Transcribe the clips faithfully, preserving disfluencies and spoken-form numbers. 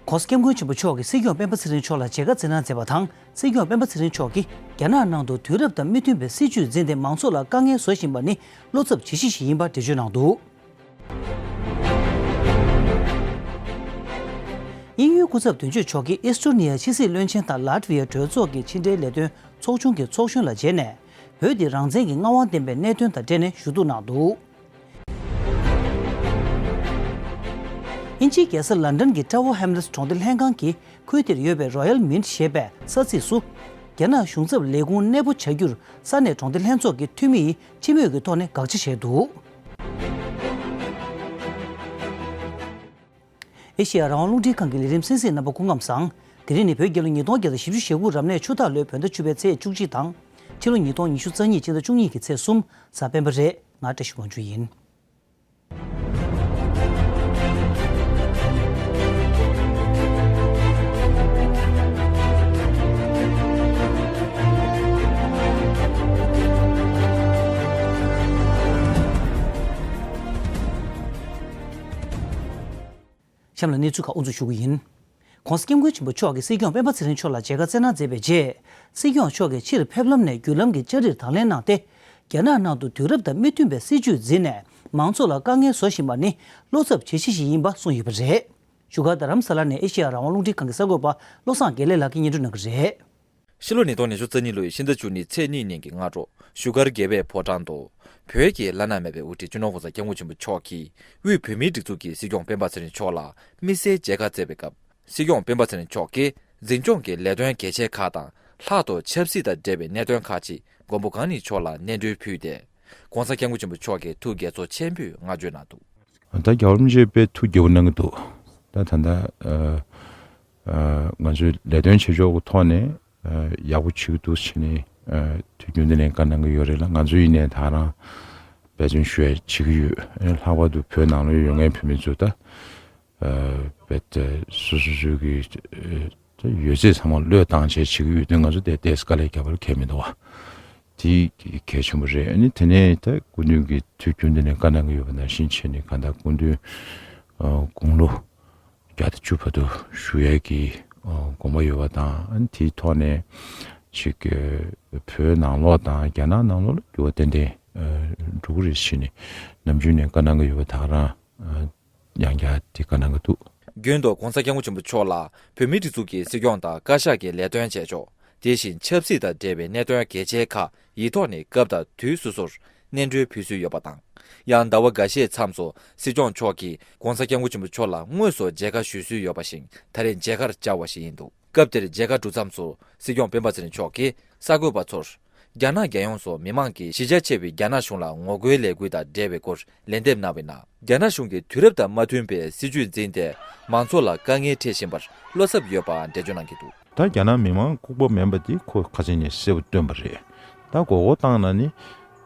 ༸གོང་ས་༸སྐྱབས་མགོན་ཆེན་པོ་མཆོག་གིས་སྲིད་སྐྱོང་སྤེན་པ་ཚེ་རིང་མཆོག་ལ་མཇལ་ཁ་བསྩལ་གནང་མཛད་པ་དང་། སྲིད་སྐྱོང་སྤེན་པ་ཚེ་རིང་མཆོག་གིས་རྒྱ་ནག་ནང་དུ་དུས་རབས་དང་མི་མཐུན་པའི་སྲིད་བྱུས་འཛིན་ཏེ་མང་ཚོགས་ལ་དཀའ་ངལ་བཟོ་བཞིན་པ་ནི་བློ་འཚབ་བྱེད་གཞི་ཞིག་ཡིན་པ་འགྲེལ་བརྗོད་གནང་འདུག། དབྱིན་ཡུལ་སྐུ་ཚབ་དོན་གཅོད་མཆོག་གིས་ཨེས་ཊོ་ནི་ཡ་ཕྱི་སྲིད་བློན་ཆེན་དང་ལཱ་ཏི་ཝི་ཡ་གྲོས་ཚོགས་ཀྱི་ཕྱི་འབྲེལ་ལས་དོན་ཚོགས་ཆུང་གི་ཚོགས་གཞོན་ལ་མཇལ་ནས། བོད་འདི་རང་བཙན་གྱི་མངའ་དབང་ལྡན་པའི་གནད་དོན་དང་འབྲེལ་ནས་ཞུ་གཏུག་གནང་འདུག། དབྱིན་ཇིའི་རྒྱལ་ས་ལན་ཌན་གྱི་ཊ་ཝར་ཧེམ་ལེ་སི་གྲོང་སྡེ་ལྷན་ཁང་གི་ཁུལ་དེར་ཡོད་པའི་རོ་ཡལ་མིན་ཊི་ཞེས་པའི་ས་ཚིགས་སུ། རྒྱ་ནག་གཞུང་ཚབ་ལས་ཁུངས་གནས་སྤོ་བྱ་རྒྱུར་ས་གནས་གྲོང་སྡེ་ལྷན་ཚོགས་ཀྱི་འཐུས་མི་ཡིས་སྤྱི་མོས་ཀྱི་ཐོག་ནས་དགག་བྱ་བྱས་འདུག། ཨེ་ཤེ་ཡ་རང་དབང་རླུང་འཕྲིན་ཁང་གི་ལས་རིམ་གསན་གཟིགས་རྣམ་པ་སྐུ་ཁམས་བཟང་། དེ་རིང་ནི་བོད་རྒྱལ་ལོ་ཉིས་སྟོང་བརྒྱ་དང་བཞི་བཅུ་ཞེ་དགུ་རབ་གནས་ཆུ་སྟག་ལོའི་བོད་ཟླ་བཅུ་པའི་ཚེས་བཅུ་གཅིག་དང་། ཕྱི་ལོ་ཉིས་སྟོང་ཉི་ཤུ་རྩ་གཉིས་སྤྱི་ཟླ་བཅུ་གཉིས་ཀྱི་ཚེས་གསུམ། གཟའ་སྤེན་པ་རེད། ང་བཀྲ་ཤིས་དབང་ཕྱུག་ཡིན། གཤམ་ལ་གནས་ཚུལ་ཁག་དབུ་འཛུགས་ཞུ་གི་ཡིན། ༸གོང་ས་༸སྐྱབས་མགོན་ཆེན་པོ་མཆོག་གིས་སྲིད་སྐྱོང་སྤེན་པ་ཚེ་རིང་མཆོག་ལ་མཇལ་ཁ་བསྩལ་གནང་མཛད་པའི་རྗེས། སྲིད་སྐྱོང་མཆོག་གིས་ཕྱིར་ཕེབས་ལམ་ནས་བརྒྱུད་ལམ་གྱི་ལྕགས་རིར་དང་ལེན་གནང་སྟེ། རྒྱ་ནག་ནང་དུ་དུས་རབས་དང་མི་མཐུན་པའི་སྲིད་བྱུས་འཛིན་ནས་མང་ཚོགས་ལ་དཀའ་ངལ་བཟོ་བཞིན་པ་ནི་བློ་འཚབ་བྱེད་གཞི་ཞིག་ཡིན་པ་གསུངས་ཡོད་པ་རེད། བཞུགས་སྒར་རྡ་རམ་ས་ལ་ནས་ཨེ་ཤེ་ཡ་རང་དབང་རླུང་འཕྲིན་ཁང་གི་གསར་འགོད་པ་བློ་བཟང་དགེ་ལེགས་ལགས་ཀྱིས་སྙན་སྒྲོན་གནང་གི་རེད། ཕྱི་ལོ་ཉིས་སྟོང་ཉི་ཤུ་རྩ་གཉིས་ལོའི་ཕྱི་ཟླ་བཅུ་གཉིས་ཚེས་གཉིས་ཉིན་གྱི་སྔ་དྲོ། བཞུགས་སྒར་རྒྱལ་བའི་ཕོ་བྲང་དུ། བོད་ཀྱི་བླ་ན་མེད་པའི་དབུ་ཁྲིད་སྤྱི་ནོར་༸གོང་ས་༸སྐྱབས་མགོན་ཆེན་པོ་མཆོག་གིས་དབུས་བོད་མིའི་སྒྲིག་འཛུགས་ཀྱི་སྲིད་སྐྱོང་སྤེན་པ་ཚེ་རིང་མཆོག་ལ་དམིགས་བསལ་མཇལ་ཁ་བསྩལ་བའི་སྐབས། སྲིད་སྐྱོང་སྤེན་པ་ཚེ་རིང་མཆོག་གིས་འཛིན་སྐྱོང་གི་ལས་དོན་གལ་ཆེ་ཁག་དང་། ལྷག་ཏུ་ཆབ་སྲིད་དང་འབྲེལ་བའི་གནད་དོན་ཁག་ཅིག་མགོན་པོ་གང་ཉིད་མཆོག་ལ་སྙན་སྒྲོན་ཕུལ་ཏེ། ༸གོང་ས་༸སྐྱབས་མགོན་ཆེན་པོ་མཆོག་གིས་ཐུགས་དགྱེས་ཚོར་ཆེན་པོས་བསྔགས་བརྗོད་གནང་འདུག། ད་རྒྱལ་བ་རིན་པོ་ཆེ་དཔེ་ཐུགས་དགྱེས་པོ་གནང་གི་འདུག། ད་ད་ལྟ་ཨ་ཨ་ང་ཚོས་ལས་དོན་བྱེད་ཕྱོགས་ཀྱི་ཐོག་ནས་ཨ་ཡག་པོ་བྱེད་ཀྱི་འདུག་ཟེར་ནས་ཨ་དུས་རྒྱུན་དུ་ནས་བཀའ་གནང་གི་ཡོད་རེད་ལ། ང་ཚོ་ཡིན་ནའི་ད་རང་འབད་བརྩོན་ཞུ་ཡ་བྱེད་ཀྱི་ཡོད། ཨ་ནི་ལྷག་པར་དུ་བོད་ནང་ལ་ཡོད་མཁན་བོད་མི་ཚོ་ད་ཨ་བེད་སོ་སོ་སོ་གི་ཨ་ད་ཡོད་ཚད་ཚང་མ་བློས་བཏང་བྱས་བྱེད་ཀྱི་ཡོད་དུས། ང་ཚོ་དེ་ཏོག་ཙམ་དཀའ་ལས་རྒྱག་པར་ཁྱད་མི་འདུག་བ། དེ་གལ་ཆེན་པོ་རེད། ཨ་ནི་དེ་ནས་ད་སྐུ་མདུན་གྱིས་དུས་རྒྱུན་དུ་ནས་བཀའ་གནང་གི་ཡོད་པ་ནང་བཞིན་བྱས་ནས། གང་ལྟར་སྐུ་མདུན་ཨ་དགུང་ལོ་བརྒྱ་དང་བཅུ་བར་དུ་བཞུགས་ཡས་ཀྱི་ཨ་དགོངས་པ་ཡོད་པ་དང་། ཨ་ནི་དེའི་ཐོག་ནས་ཅིག་ཨ་བོད་ནང་ལོགས་དང་རྒྱ་ནག་ནང་ལོགས་ལ་འགྱུར་བ་ཏན་ཏན་ཨ་འགྲོ་གི་རེད་ཟེར་ནས་ནམ་རྒྱུན་ནས་བཀའ་གནང་གི་ཡོད་པ་དེ་ག་རང་ཨ་ཡང་བསྐྱར་དེ་བཀའ་གནང་གི་འདུག། རྒྱུན་དུ་༸གོང་ས་༸སྐྱབས་མགོན་ཆེན་པོ་མཆོག་ལ་བོད་མིའི་སྒྲིག་འཛུགས་ཀྱི་སྲིད་སྐྱོང་དང་བཀའ་ཤག་གི་ལས་དོན་བྱེད་ཕྱོགས། དེ་བཞིན་ཆབ་སྲིད་དང་འབྲེལ་བའི་གནད་དོན་གལ་ཆེ་ཁག་ཡིག་ཐོག་ནས་སྐབས་དང་དུས་སོ་སོར་སྙན་སྒྲོན་ཕུལ་སྲོལ་ཡོད་པ་དང་། ཡང་ཟླ་བ་འགའ་ཤས་མཚམས་སུ་སྲིད་སྐྱོང་མཆོག་གིས་༸གོང་ས་༸སྐྱབས་མགོན་ཆེན་པོ་མཆོག་ལ་དངོས་སུ་མཇལ་ཁ་ཞུ་སྲོལ་ཡོད་པ་བཞིན། ད་རེས་མཇལ་ཁར་བཅར་བ་ཞིག་ཡིན་འདུག། སྐབས་དེར་མཇལ་ཁ་གྲུབ་མཚམས་སུ་སྲིད་སྐྱོང་སྤེན་པ་ཚེ་རིང་མཆོག་གིས་གསར་འགོད་པ་ཚོར། རྒྱ་ནག་རྒྱལ་ཡོངས་སུ་མི་མང་གིས་གཞིས་ཆགས་ཆེ་བའི་རྒྱ་ནག་གཞུང་ལ་ངོ་རྒོལ་ལས་འགུལ་དང་འབྲེལ་བའི་སྐོར་ལན་འདེབས་གནང་བའི་ནང་། རྒྱ་ནག་གཞུང་གིས་དུས་རབས་དང་མ་མཐུན་པའི་སྲིད་བྱུས་འཛིན་ཏེ། མང་ཚོགས་ལ་དཀའ་ངལ་འཕྲད་བཞིན་པར་བློ་འཚབ་ཡོད་པ་འགྲེལ་བརྗོད་གནང་གི་འདུག། ད་རྒྱ་ནག་མི་མང་ལྐུགས་པ་མིན་པ་དེ་ཁོ་ཁ་སང་ནས་གསལ་པོ་སྟོན་པ་རེད། ད་མགོ་སྐོར་བཏང་ན་ནི།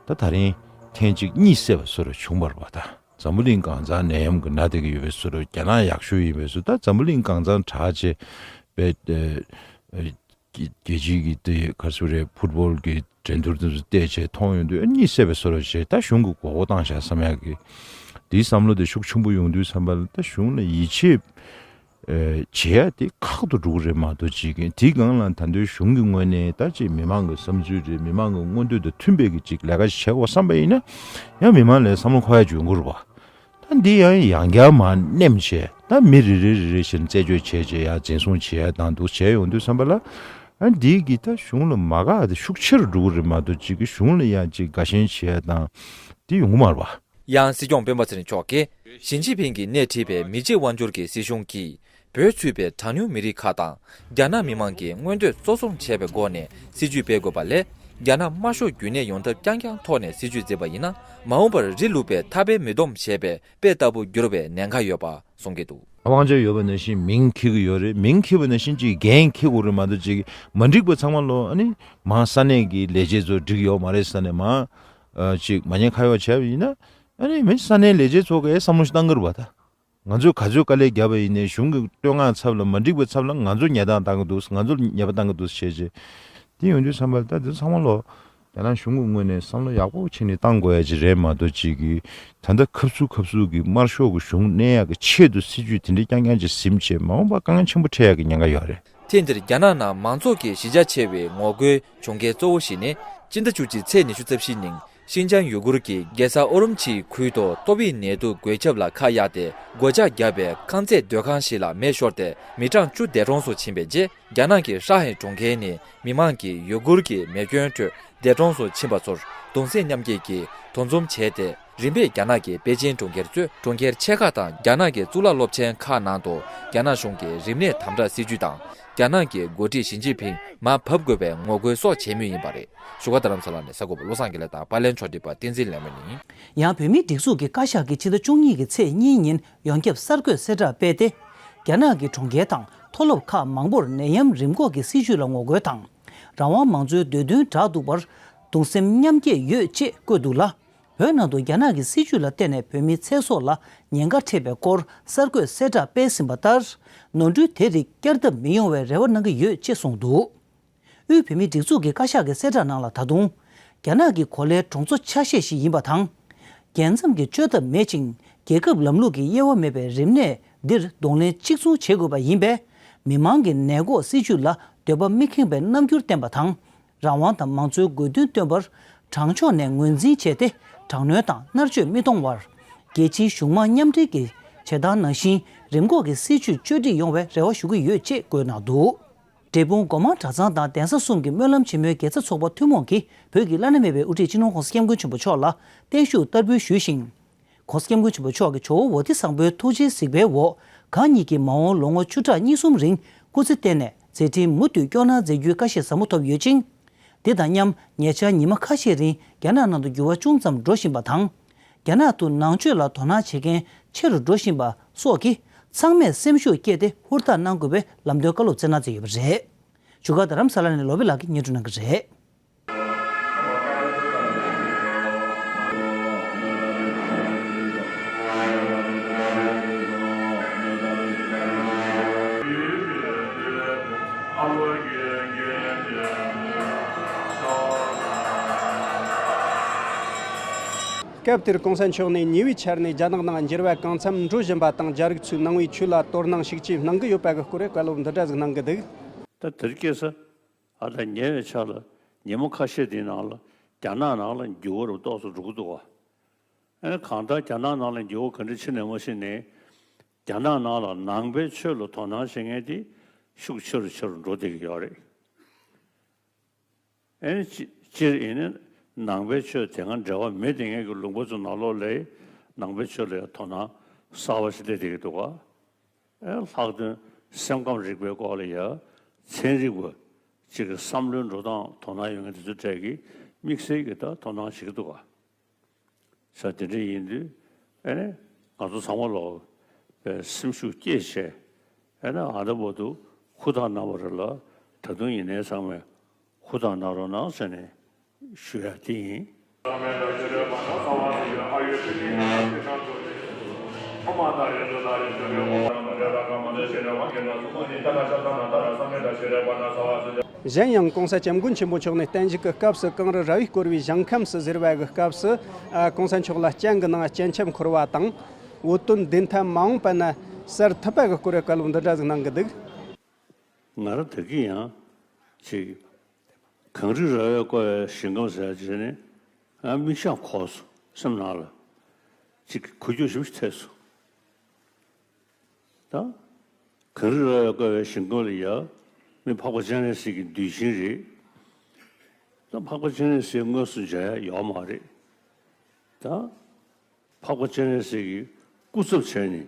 ད་ད་རིང་ཐེངས་གཅིག་གཉིད་སད་པ་བཟོ་འདྲ་བྱུང་བ་རེད་པ། ད་འཛམ་བུ་གླིང་གང་ཚང་ནད་ཡམས་ཀྱིས་ན་བསྡད་ཀྱི་ཡོད་པའི་བཟོ་འདྲ། རྒྱ་ནག་ཡག་ཤོས་ཡིན་པའི་བཟོ། ད་འཛམ་བུ་གླིང་གང་ཚང་དྲག་བྱས་པའི་ཨ་ཨ་རྒྱལ་སྤྱིའི་གི་དེ་ག་རེ་ཟེར་རེད། ཕུཊ་བོལ་གྱི་འགྲན་བསྡུར་དེ་ཚོ་བལྟས་བྱས་མཐོང་ཡོང་དུས། ཨ་གཉིད་སད་པའི་བཟོ་འདྲ་བྱས། ད་གཞུང་གིས་མགོ་སྐོར་བཏང་བཞག་བསམ་ཡག་གི་དེའི་བསམ་བློ་དེ་ཤུགས་ཆེན་པོ་ཡོང་དུས་ཙམ་པ་ལ། ད་གཞུང་ལ་ཡིད་ཆེས་ཨ་བྱེད་ཡ་དེ་ཁག་ཏུ་འགྲོ་གི་རེད་མ་གཏོགས། ཅིག་གིས་དེའི་སྒང་ལ་ད་དུང་གཞུང་གི་ངོས་ནས་ད་ཅིག་མི་མང་གི་བསམ་ཚུལ་རེད། མི་མང་གི་མངོན་འདོད་དང་མཐུན་པའི་གི་ཅིག་ལས་ཀ་ཞིག་བྱེད་དགོས་བསམ་པ་ཡིན་ན། ཡང་མི་མང་ལ་བསམ་བློ་འཁོར་ཡ་འཇོན་དགོས་རེད་པ། ད་འདི་ཡང་ཡང་བསྐྱར་མར་ནེམ་བྱས། ད་མི་རེ་རེ་རེ་རེ་བཞིན་རྩད་གཅོད་བྱས་བྱས་ཡ་འཛིན་བཟུང་བྱས་ཡ་དང་འདུག་བྱས་ཡོང་དུས་ཙམ་པ་ལ། ཨ་འདི་གིས་ད་གཞུང་ལ་མ་དགའ་དེ་ཤུགས་ཆེ་རུ་འགྲོ་གི་རེད་མ་གཏོགས། ཅིག་གིས་གཞུང་ལ་ཡང་ཅིག་དགའ་ཞེན་བྱས་ཡ་དང་དེ་ཡོང་གི་མ་རེད་པ། ཡང་སྲིད་སྐྱོང་སྤེན་པ་ཚེ་རིང་མཆོག་གིས། ཞི་ཅིན་ཕིང་གིས་སྣེ་ཁྲིད་པའི་མི་རྗེ་དབང་སྒྱུར་གྱི་སྲིད་གཞུང་གིས། བོད་ཚུད་པའི་གྲངས་ཉུང་མི་རིགས་ཁག་དང་། རྒྱ་ནག་མི་མང་གི་མངོན་འདོད་གཙོ་བཟུང་བྱས་པའི་སྒོ་ནས་སྲིད་ཇུས་སྤེལ་དགོས་པ་ལས། རྒྱ་ནག་དམར་ཤོག་རྒྱུན་གནས་ཡོང་ཐབས་རྐྱང་རྐྱང་ཐོག་ནས་སྲིད་ཇུས་འཛིན་པ་ཡིན་ན། མ་འོངས་པར་རི་ལུག་པའི་ཐག་པས་མི་འདོམས་ཞེས་པའི་དཔེ་ལྟ་བུ་འགྱུར་བའི་ཉེན་ཁ་ཡོད་པ་གསུང་གི་འདུག། དབང་ཆ་ཡོད་པ་ནང་བཞིན་མིང་འཁྱེར་གྱི་ཡོད་རེད། མིང་འཁྱེར་བ་ནང་བཞིན་ཅིག་འགན་འཁྱེར་དགོས་རེད་མ་གཏོགས། ཅིག་མ་འགྲིག་པ་ཚང་མ་ལོ། ཨ་ནི་མ་ས་གནས་ཀྱི་ལས་བྱེད་ཚོ་འགྲིག་ཡོད་མ་རེད་ས་ནས་མ་ཨ་ཅིག་མ་ཉེས་ཁ་གཡོག་བྱས་པ་ཡིན་ན། ཨ་ནི་མི་ས་གནས་ལས་བྱེད་ཚོ་གས་བསམ་བློ་ཞིག་བཏང་གི་རེད་པ། ད་ང་ཚོས་ག་ཚོད་དཀའ་ལས་བརྒྱབ་པ་ཡིན་ནའི། གཞུང་གི་བསྟོད་བསྔགས་ཚབ་ལ་མ་འགྲིག་པའི་ཚབ་ལ་ང་ཚོ་ཉེས་རྡུང་བཏང་གི་འདུག། ང་ཚོ་ཉེས་པ་བཏང་གི་འདུག་བྱས་བྱས། དེ་ཡོང་དུས་ཙམ་པ་ལ་ད་དེ་ཚང་མ་ལོ། རྒྱ་ནག་གཞུང་གི་ངོས་ནས་བསམ་བློ་ཡག་པོ་བྱས་ནས་བཏང་དགོས་ཡ་ཅིག་རེད་མ་གཏོགས། ཅིག་གི་ད་ལྟ་ཁབ་སུ་ཁབ་སུ་གི་དམར་ཤོག་གི་གཞུང་གནས་ཡག་གི་ཆེད་དུ་སྲིད་ཇུས་དེ་འདྲའི་རྐྱང་རྐྱང་ཅིག་ཟིན་བྱས་མ་འོངས་པ་དཀའ་ངལ་ཆེན་པོ་འཕྲད་ཡག་གི་ཉེན་ཁ་ཡོད་རེད། ཐེངས་འདིར་རྒྱ་ནག་ནང་མང་ཚོགས་ཀྱི་གཞི་རྒྱ་ཆེ་བའི་ངོ་རྒོལ་བྱུང་རྐྱེན་གཙོ་བོ་ཞིག་ནི། སྤྱི་ཟླ་བཅུ་གཅིག་ཚེས་ཉི་ཤུ་རྩ་བཞི་ཉིན་ཤིན་ཅང་ཡུ་གུར་གྱི་རྒྱལ་ས་ཨོ་རོམ་ཆིའི་ཁུལ་དུ་ཏོག་དབྱིབས་ནད་དུག་འགོས་ཁྱབ་ལ་ཁ་གཡར་ཏེ་སྒོ་ལྕགས་བརྒྱབ་པའི་ཁང་བརྩེགས་སྡོད་ཁང་ཞིག་ལ་མེ་ཤོར་ཏེ་མི་གྲངས་བཅུ་འདས་གྲོངས་སུ་ཕྱིན་པའི་རྗེས། རྒྱ་ནག་གི་ཧྲ་ཧེ་གྲོང་ཁྱེར་ནི་མི་མང་གིས་ཡུ་གུར་གྱི་མེ་སྐྱོན་ཁྲོད་འདས་གྲོངས་སུ་ཕྱིན་པ་ཚོར་གདུང་སེམས་མཉམ་སྐྱེད་ཀྱིས་འདུ་འཛོམས་བྱས་ཏེ། རིམ་པས་རྒྱ་ནག་གི་པེ་ཅིན་གྲོང་ཁྱེར་གཙོས་གྲོང་ཁྱེར་ཆེ་ཁག་དང་རྒྱ་ནག་གི་གཙུག་ལག་སློབ་ཆེན་ཁག་ནང་དུ་རྒྱ་ནག་གཞུང་གི་རིམས་ནད་དམ་དྲག་སྲིད་ཇུས་དང་། རྒྱ་ནག་གི་འགོ་ཁྲིད་ཞི་ཅིན་ཕིང་མར་བབས་དགོས་པའི་ངོ་རྒོལ་སོགས་བྱེད་མུས་ཡིན་པ་རེད། བཞུགས་སྒར་རྡ་རམ་ས་ལ་ནས་གསར་འགོད་པ་བློ་བཟང་དགེ་ལེགས་དང་པར་ལེན་ཕྱོགས་སྒྲིག་པ་བསྟན་འཛིན་ལེགས་མ་ཡིན། ཡང་བོད་མིའི་སྒྲིག་འཛུགས་ཀྱི་བཀའ་ཤག་གིས་ཕྱི་ཟླ་བཅུ་གཉིས་ཀྱི་ཚེས་གཉིས་ཉིན་ཡོངས་ཁྱབ་གསར་འགོད་གསལ་བསྒྲགས་སྤེལ་ཏེ། རྒྱ་ནག་གི་གྲོང་ཁྱེར་དང་མཐོ་སློབ་ཁག་མང་པོར་ནད་ཡམས་རིམས་འགོག་གི་སྲིད་ཇུས་ལ་ངོ་རྒོལ་དང་། རང་དབང་མང་གཙོའི་འདོད་འདུན་བསྒྲགས་འདུག་པར་གདུང་སེམས་མཉམ་སྐྱེད་ཡོད་ཅེས་བཀོད་འདུག་ལ། བོད་ནང་དུ་རྒྱ་ནག་གི་སྲིད་ཇུས་ལ་བརྟེན་ནས་བོད་མིའི་ཚེ་སྲོག་ལ་ཉེན་ཁ་འཕྲད་པའི་སྐོར་གསར་འགོད་གསལ་བསྒྲགས་སྤེལ་ཟིན་པ་ལྟར། ནོར་འཁྲུལ་དེ་རིགས་བསྐྱར་ལྡབ་མི་ཡོང་བའི་རེ་བ་གནང་གི་ཡོད་ཅེས་གསུངས་འདུག། དབུས་བོད་མིའི་སྒྲིག་འཛུགས་ཀྱི་བཀའ་ཤག་གི་གསལ་བསྒྲགས་ནང་ལ། ད་དུང་རྒྱ་ནག་གི་གོ་ལའི་གྲོང་ཚོ་ཆ་ཤས་ཤིག་ཡིན་པ་དང་། རྒྱལ་མཚམས་ཀྱི་བཅོས་ཐབས་མེད་ཅིང་རྒྱལ་ཁབ་ལམ་ལུགས་ཀྱི་དབྱེ་བ་མེད་པའི་རིམས་ནད་འདིར་གདོང་ལེན་གཅིག་མཚུངས་བྱེད་དགོས་པ་ཡིན་པས། མི་མང་གི་ནད་འགོག་སྲིད་ཇུས་ལ་འདོད་པ་མི་ཁེངས་པའི་རྣམ་འགྱུར་བསྟན་པ་དང་། རང་དབང་དང་མང་གཙོའི་དགོས་འདུན་བཏོན་པར་དྲང་ཕྱོགས་ནས་ངོས་འཛིན་བྱས་ཏེ། དྲག་གནོན་དང་མནར་གཅོད་མི་གཏོང་བར། རྒྱལ་སྤྱིའི་གཞུང་མང་མཉམ་འབྲེལ་གྱི་བྱེད་སྟངས་ནང་བཞིན་རིམས་འགོག་གི་སྲིད་ཇུས་བཅོས་སྒྲིག་ཡོང་བའི་རེ་བ་ཞུ་གི་ཡོད་ཅེས་བཀོད་གནང་འདུག། འབྲས་སྤུངས་སྒོ་མང་གྲྭ་ཚང་དང་གདན་ས་གསུམ་གྱི་སྨོན་ལམ་ཆེན་མོའི་དགེ་རྩ་ཚོགས་པ་ཐུན་མོང་གིས་བོད་ཀྱི་བླ་ན་མེད་པའི་དབུ་ཁྲིད་སྤྱི་ནོར་༸གོང་ས་༸སྐྱབས་མགོན་ཆེན་པོ་མཆོག་ལ་བརྟན་བཞུགས་བསྟར་འབུལ་ཞུས་ཤིང་། ༸གོང་ས་༸སྐྱབས་མགོན་ཆེན་པོ་མཆོག་གིས་ཇོ་བོ་བོ་དྷི་སམ་བྷོའི་ཐུགས་རྗེའི་གཟིགས་པའི་འོག་གང་ཉིད་ཀྱིས་མ་འོངས་ལོ་ངོ་བཅུ་ཕྲག་གཉིས་གསུམ་རིང་སྐུ་ཚེ་བརྟན་ནས་མཛད་འཕྲིན་མུ་མཐུད་སྐྱོང་གནང་མཛད་རྒྱུའི་བཀའ་བཞེས་ཟབ་མོ་ཐོབ་ཡོད་ཅིང་། འདི་དང་མཉམ་ཉེ་ཆར་ཉི་མ་ཁ་ཤས་རིང་རྒྱ་ནག་ནང་དུ་འགྱུར་བ་ཅུང་ཙམ་འགྲོ་བཞིན་པ་དང་། རྒྱ་ནག་ཏུ་ནང་ཆོས་ལ་དོ་སྣང་བྱེད་མཁན་ཆེ་རུ་འགྲོ་བཞིན་པ་སོགས་ཀྱིས་ཚང་མས་སེམས་ཤུགས་བསྐྱེད་དེ་ཧུར་ཐག་གནང་དགོས་པའི་ལམ་སྟོན་བཀའ་སློབ་སྩལ་གནང་མཛད་ཡོད་པ་རེད། བཞུགས་སྒར་རྡ་རམ་ས་ལ་ནས་བློ་བྷེ་ལགས་ཀྱིས་སྙན་སྒྲོན་གནང་གི་རེད། སྐབས་དེར་གོང་ས་མཆོག་ནས་ཉེ་བའི་ཆར་ནས་རྒྱ་ནག་ནང་འགྱུར་བ་གང་འཚམ་འགྲོ་བཞིན་པ་དང་། རྒྱ་རིགས་ཚོས་ནང་པའི་ཆོས་ལ་དོ་སྣང་ཤུགས་ཆེ་གནང་གི་ཡོད་པ་གི་སྐོར་བཀའ་སློབ་འདི་འདྲ་ཟིག་གནང་གི་འདུག། ད་དེར་སྐྱེས་ས། ཨ། ད་ཉེ་བའི་ཆར་ལ་ཉིན་མོ་ཁ་ཤས་དེའི་ནང་ལ་རྒྱ་ནག་ནང་ལ་འགྱུར་བ་རུ་ཏོག་ཙམ་འགྲོ་གི་འདུག་བ། ཨ་ནི་གང་ལྟར་རྒྱ་ནག་ནང་ལ་འགྱུར་བ་ག་འདྲ་ཕྱིན་ནས་མ་ཕྱིན་ནས། རྒྱ་ནག་ནང་ལ་ནང་པའི་ཆོས་ལ་དོ་སྣང་བྱེད་མཁན་དེ་ཤུགས་ཆེ་རུ་ཆེ་རུ་འགྲོ་བསྡད་ཀྱི་ཡོད་རེད། ཨ་ནི་སྤྱི་སྤྱིར་ཡིན་ན་ནང་པའི་ཆོས་དེ་སྔ་འབྲེལ་བ་མེད་བསྡད་མཁན་གྱི་ལུང་པ་ཚོ་ནང་ལོགས་ལ་ནང་པའི་ཆོས་ལ་ཡང་དོ་སྣང་གསར་པ་ཞིག་སླེབས་བསྡད་ཀྱི་འདུག་ག། ཨེ། ལྷག་དོན་སེམས་ཁམས་རིག་པའི་སྐོར་ལ་ཡ་ཚན་རིག་པ་གཅིག་གི་བསམ་བློའི་འགྲོ་སྟངས་དོ་སྣང་ཡོད་མཁན་དེ་ཚོའི་གྲས་ཀྱིས་དམིགས་བསལ་གྱི་ད་དོ་སྣང་བྱེད་ཀྱི་འདུག་ག། ས་དེ་འདྲ་ཡིན་དུས། ཨེ་ནི་ང་ཚོ་ཚང་མ་ལོག་པའི་སེམས་ཤུགས་བསྐྱེད་བྱས། ཨེ་ནི་ཨ་ད་བར་དུ་ཧུར་ཐག་གནང་བ་རེད་ལ། ད་དུང་ཡིན་ནའི་ཚང་མས་ཧུར་ཐག་གནང་རོགས་གནང་ཟེར་ནས་ཞུ་ཡ་དེ་ཡིན། གཞན་ཡང་གོང་ས་སྐྱབས་མགོན་ཆེན་པོ་མཆོག་ནས་བརྟན་བཞུགས་ཀྱི་སྐབས་སུ་གངས་རི་ར་བས་བསྐོར་བའི་ཞིང་ཁམས་སུ་ཟེར་བ་གི་སྐབས་སུ། ཨ། གོང་ས་མཆོག་ལ་སྤྱན་གྱི་ནང་སྤྱན་ཆབ་འཁོར་བ་དང་། འོད་སྟོན་བདེན་མཐའ་མ་འོངས་པ་ན་གསལ་ཐུབ་པ་གི་སྐོར་བའི་བཀའ་སློབ་འདི་འདྲ་ཟིག་གནང་གི་འདུག། ང་རང་ད་གིན་ཡང་ཅིག་གངས་རི་ར་བས་བསྐོར་བའི་ཞིང་ཁམས་ཟེར་ཡ་ཅིག་ནི་ང་མིག་ཤེལ་འཁོར་སོང་། སེམས་ནང་ལ་ཅིག་འགུལ་སྐྱོད་ཞིབ་ཞིབ་ཐེབས་སོང་། ད་གངས་རི་ར་བས་བསྐོར་བའི་ཞིང་ཁམས་ལ་ཡ་མི་འཕགས་པ་སྤྱན་རས་གཟིགས་ཀྱི་གདུལ་ཞིང་རེད། ད་འཕགས་པ་སྤྱན་རས་གཟིགས་དངོས་སུ་མཇལ་ཡ་ཡོད་མ་རེད། ད་འཕགས་པ་སྤྱན་རས་གཟིགས་ཀྱི་སྐུ་ཚབ་བྱས་ནས།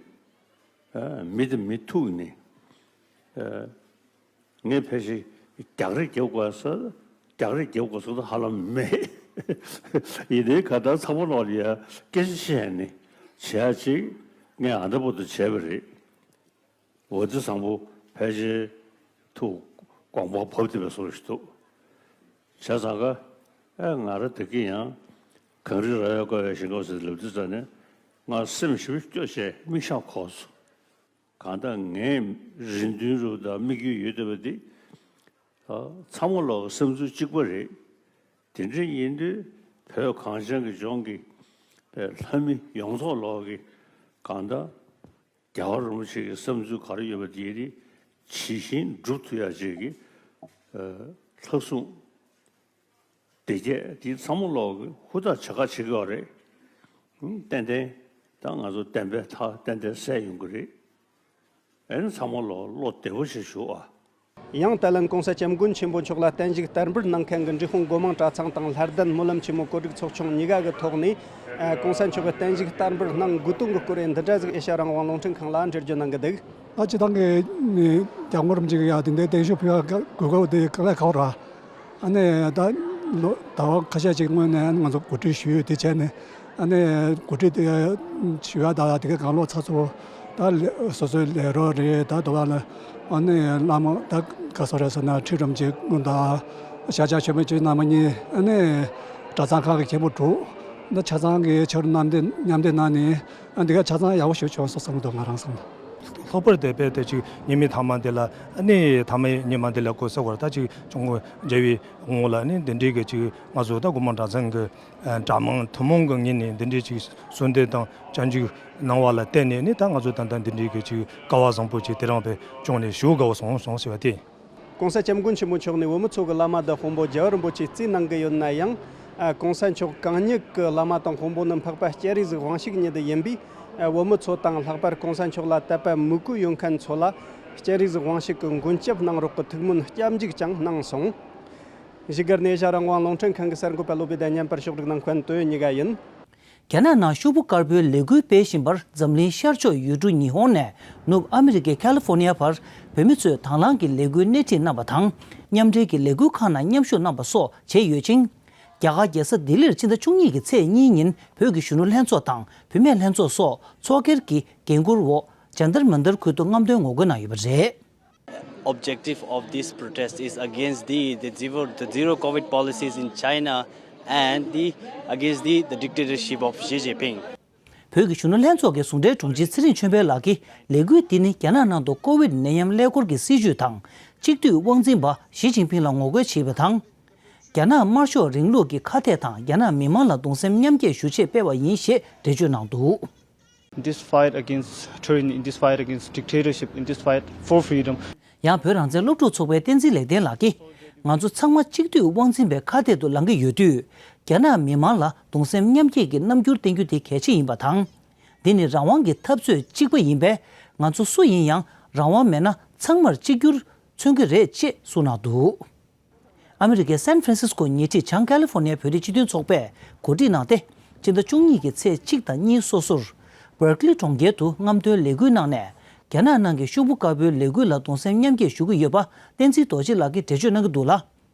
ཨ། མི་དང་མི་ཐུག་ནས། ཨ། ངས་ཕལ་ཆེར་རྒྱག་རེས་རྒྱབ་དགོས་ས། རྒྱག་རེས་རྒྱབ་དགོས་ས་ཧ་ལམ་མེད། ཡིན་ནའི་ག་ད་ཚང་མ་ལོག་ལ་ཡ་སྐད་ཆ་བཤད་ནས་བྱེད་ཡ་ཅིག་ངས་ཨ་ད་བར་དུ་བྱས་པ་རེད། འོ་དེ་བཟང་པོ་ཕལ་ཆེར་ཐུགས་དགོངས་པ་བབས་བསྡད་པའི་བཟོ་ཞིག་འདུག། བྱས་ཙང་ཀ། ཨེ། ང་རང་ད་གིན་ཡང་གངས་རི་ར་བས་བསྐོར་བའི་ཞིང་ཁམས་ཟེར་ལབ་དུས་ཙ་ནས་ང་སེམས་ཞིབ་སྐྱོ་བྱས་མིག་ཤེལ་འཁོར་སོང་། གང་ལྟར་ངའི་རེ་འདུན་རུ་དང་དམིགས་ཡུལ་ཡོད་བསྡད་པ་འདི། ཨ། ཚང་མ་ལོག་བསམ་ཚུལ་གཅིག་པ་རེད། དེ་འདྲ་ཡིན་དུས་བོད་གངས་ཅན་གྱི་ལྗོངས་ཀྱི་ལྷ་མི་ཡོངས་རྫོགས་ལོག་གི་གང་ལྟར་རྒྱལ་བ་རིན་པོ་ཆེ་གི་བསམ་ཚུལ་ག་རེ་ཡོད་པ་དེ་ནི་ཇི་བཞིན་སྒྲུབ་ཐུབ་ཡ་བཅས་ཀྱི་ལྷག་བསམ་བདེ་སྐྱིད་དེ་ཚང་མ་ལོག་གི་ཧུར་ཐག་བྱེད་ཁ་བྱེད་ཀྱི་ཡོད་རེད། ཏན་ཏན་ད་ང་ཚོ་བདེན་པའི་མཐའ་ཏན་ཏན་གསལ་ཡོང་གི་རེད། ཨེ་ནི་ཚང་མ་ལོག་བློ་བདེ་པོ་བྱེད་ཞུ་ཨ། ཡང་ད་ལན་གོང་ས་སྐྱབས་མགོན་ཆེན་པོ་མཆོག་ལ་བརྟན་བཞུགས་བསྟར་འབུལ་གནང་མཁན་གྱི་འབྲི་གུང་སྒོ་མང་གྲྭ་ཚང་དང་ལྷ་ལྡན་སྨོན་ལམ་ཆེན་མོ་གོ་སྒྲིག་ཚོགས་ཆུང་གཉིས་ཀ་གི་ཐོག་ནས་ཨ་གོང་ས་མཆོག་གི་བརྟན་བཞུགས་བསྟར་འབུལ་གནང་དགོས་དོན་གྱི་སྐོར་འདི་འདྲ་ཟིག་ཨེ་ཤ་ཡ་རང་དབང་རླུང་འཕྲིན་ཁང་ལ་འགྲེལ་བརྗོད་གནང་གི་འདུག་ད་སྤྱི་བཏང་གི་སྐྱབས་མགོན་རིན་པོ་ཆེ་གི་ཡ་དེ་འདྲའི་བརྟན་བཞུགས་ཕུལ་བ་དགོས་སྐབས་དེ་དཀའ་ལས་ཁག་པོ་རེད། ཨ་ནི་ད་ལོ་ཟླ་བ་ཁ་ཤས་ཅིག་སྔོན་ནས་ང་ཚོ་གོ་སྒྲིག་ཞུས་ཡོད། དེ་བྱས་ནས་ཨ་ནི་གོ་སྒྲིག་དེ་ཞུ་ཡ་ད་དེ་ག་གང་ལོག་ཚ་ཚོ་ད་ལས་སོ་སོའི་ལས་རོགས་རེད། ད་དུ་བ་ལ་ཨ་ནི་བླ་མ་ད་ག་སོ་རེད་ཟེར་ན་ཁྲི་རིན་པོ་ཆེ་དང་ཤཱཀྱ་ཆོས་མེད་ཆོས་རྣམ་གཉིས། ཨ་ནི་གྲྭ་ཚང་ཁག་གི་མཁན་པོ་དྲུག་ད་ཆ་ཚང་གི་ཆོས་རབ་མཉམ་འདེགས་མཉམ་འདེགས་གནང་ནས་ཨ་འདི་ག་ཆ་ཚང་ཡག་པོ་ཞིག་བྱུང་སོང་བསམ་གྱི་འདུག་ང་རང་བསམ་ན། ལྷག་པར་དུ་དཔེ་དེ་ཅིག་ཉི་མའི་ཐ་མ་འདི་ལ་ཨ་ནི་ཐ་མའི་ཉི་མ་འདི་ལ་གོ་ས་བར་ད་ཅིག་ཅུང་གོ་མཇལ་བའི་དབང་ལ་ནི་འདི་འདྲའི་གི་ཅིག་ང་ཚོ་ད་སྒོ་མང་གྲྭ་ཚང་གི་གྲྭ་མང་ཐུན་མོང་གི་ངོས་ནས་འདི་འདྲའི་ཅིག་གསོལ་འདེབས་དང་སྤྱན་འབུལ་གནང་བ་ལ་བརྟེན་ནས་ནི་ད་ང་ཚོ་ད་ལྟ་འདི་འདྲའི་གི་ཅིག་སྐལ་བ་བཟང་པོ་ཅིག་དེ་རང་དཔེ་བྱུང་ནས་ཞུ་དགའ་བོ་སོང་སོང་ཟེར་བ་སྟེ། གོང་ས་སྐྱབས་མགོན་ཆེན་པོ་མཆོག་ནས་བོད་མི་ཚོ་གི་བླ་མ་དང་དཔོན་པོ་རྒྱལ་བ་རིན་པོ་ཆེ་བརྩིས་གནང་གི་ཡོད་ན་ཡང་། ཨ་གོང་ས་མཆོག་གང་ཉིད་ཀྱི་བླ་མ་དང་དཔོན་པོ་ནི་འཕགས་པ་སྤྱན་རས་གཟིགས་དབང་ཕྱུག་ཉིད་ཡིན་པས། ཨ་བོད་མི་ཚོ་དང་ལྷག་པར་གོང་ས་མཆོག་ལ་དད་པ་མོས་གུས་ཡོད་མཁན་ཚོ་ལ་སྤྱན་རས་གཟིགས་དབང་ཕྱུག་གི་མགོན་སྐྱབས་གནང་རོགས་ཀྱི་ཐུགས་སྨོན་སྐྱབས་འཇུག་ཀྱང་གནང་སོང་། བཞུགས་སྒར་ནས་ཨེ་ཤ་ཡ་རང་དབང་རླུང་འཕྲིན་ཁང་གི་གསར་འགོད་པ་བློ་བདེ་ཟླ་བརྙན་པར་ཕྱོགས་སྒྲིག་གནང་མཁན་དོན་གཉིས་ཀ་ཡིན། རྒྱ་ནག་ནང་ཤོག་བུ་དཀར་པོའི་ལས་འགུལ་སྤེལ་བཞིན་པར་འཛམ་གླིང་ཤར་ཕྱོགས་ཡུལ་གྲུ་ཉི་ཧོང་ནས་ནུབ་ཨ་མི་རི་ཀའི་ཁ་ལི་ཧྥོ་ནི་ཡ་བར་བོད་མི་ཚོས་དང་བླངས་ཀྱིས་ལས་འགུལ་སྣེ་ཁྲིད་གནང་བ་དང་། མཉམ་འབྲེལ་གྱི་ལས་འགུལ་ཁག་ནང་མཉམ་ཞུགས་གནང་བ་སོགས་བྱས་ཡོད་ཅིང་། རྒྱ་གར་རྒྱལ་ས་ལྡི་ལིར་ཕྱི་ཟླ་བཅུ་གཉིས་ཀྱི་ཚེས་གཉིས་ཉིན་བོད་ཀྱི་གཞོན་ནུ་ལྷན་ཚོགས་དང་བུད་མེད་ལྷན་ཚོགས་སོགས་ཚོགས་སྒེར་གྱི་འགན་འཁུར་འོག་ཇན་ཏར་མན་ཏར་ཁུལ་དུ་རྔམ་སྟོན་ངོ་རྒོལ་གནང་ཡོད་པ་རེད། Objective of this protest is against the, the zero, the zero COVID policies in China and the, against the, the dictatorship of Xi Jinping. བོད་ཀྱི་གཞོན་ནུ་ལྷན་ཚོགས་ཀྱི་ཟུང་འབྲེལ་དྲུང་ཆེ་ཚེ་རིང་ཆོས་འཕེལ་ལགས་ཀྱིས་ལས་འགུལ་འདི་ནི་རྒྱ་ནག་ནང་དུ་ཀོ་ཝིད་ནད་ཡམས་ཀླད་ཀོར་གྱི་སྲིད་བྱུས་དང་གཅིག་སྡུད་དབང་འཛིན་པ་ཞི་ཅིན་ཕིང་ལ་ངོ་རྒོལ་བྱེད་པ་དང་། རྒྱ་ནག་དམར་ཤོག་རིང་ལུགས་ཀྱི་ཁ་གཏད་དང་རྒྱ་ནག་མི་མང་ལ་གདུང་སེམས་མཉམ་སྐྱེད་ཞུ་ཆེད་སྤེལ་བ་ཡིན་ཞེས་འགྲེལ་བརྗོད་གནང་འདུག In this fight against tyranny, in this fight against dictatorship, in this fight for freedom. ཡང་བོད་རང་བཙན་སློབ་ཕྲུག་ཚོགས་པའི་བསྟན་འཛིན་ལེགས་ལྡན་ལགས་ཀྱིས། ང་ཚོ་ཚང་མ་གཅིག་སྡུད་དབང་འཛིན་པའི་ཁ་གཏད་དུ་ལངས་ཀྱི་ཡོད་དུས། རྒྱ་ནག་མི་མང་ལ་གདུང་སེམས་མཉམ་སྐྱེད་ཀྱི་རྣམ་འགྱུར་བསྟན་རྒྱུ་དེ་གལ་ཆེ་ཡིན་པ་དང་། འདི་ནི་རང་དབང་གི་འཐབ་རྩོད་གཅིག་པ་ཡིན་པས། ང་ཚོ་སུ་ཡིན་ཡང་རང་དབང་མེད་ན་ཚང་མར་གཅིག་གྱུར་མཚོན་གྱི་རེད་ཅེས་གསུངས་གནང་འདུག་ཨ་མི་རི་ཀའི་སན་ཧྥ་རན་སིས་ཀོ་ཉེ་འཁྲིས་བྱང་ཀ་ལི་ཧྥོ་ནི་ཡ་བོད་རིགས་སྤྱི་མཐུན་ཚོགས་པས་གོ་སྒྲིག་གནང་སྟེ། སྤྱི་ཟླ་བཅུ་གཉིས་ཀྱི་ཚེས་གཅིག་དང་གཉིས་སོ་སོར་བར་ཀི་ལི་གྲོང་ཁྱེར་དུ་རྔམ་སྟོན་ལས་འགུལ་གནང་ནས། རྒྱ་ནག་ནང་གི་ཤོག་བུ་དཀར་པོའི་ལས་འགུལ་ལ་གདུང་སེམས་མཉམ་སྐྱེད་ཞུ་གི་ཡོད་པ་བསྟན་འཛིན་རྡོ་རྗེ་ལགས་ཀྱིས་འགྲེལ་བརྗོད་གནང་གི་འདུག་ལ།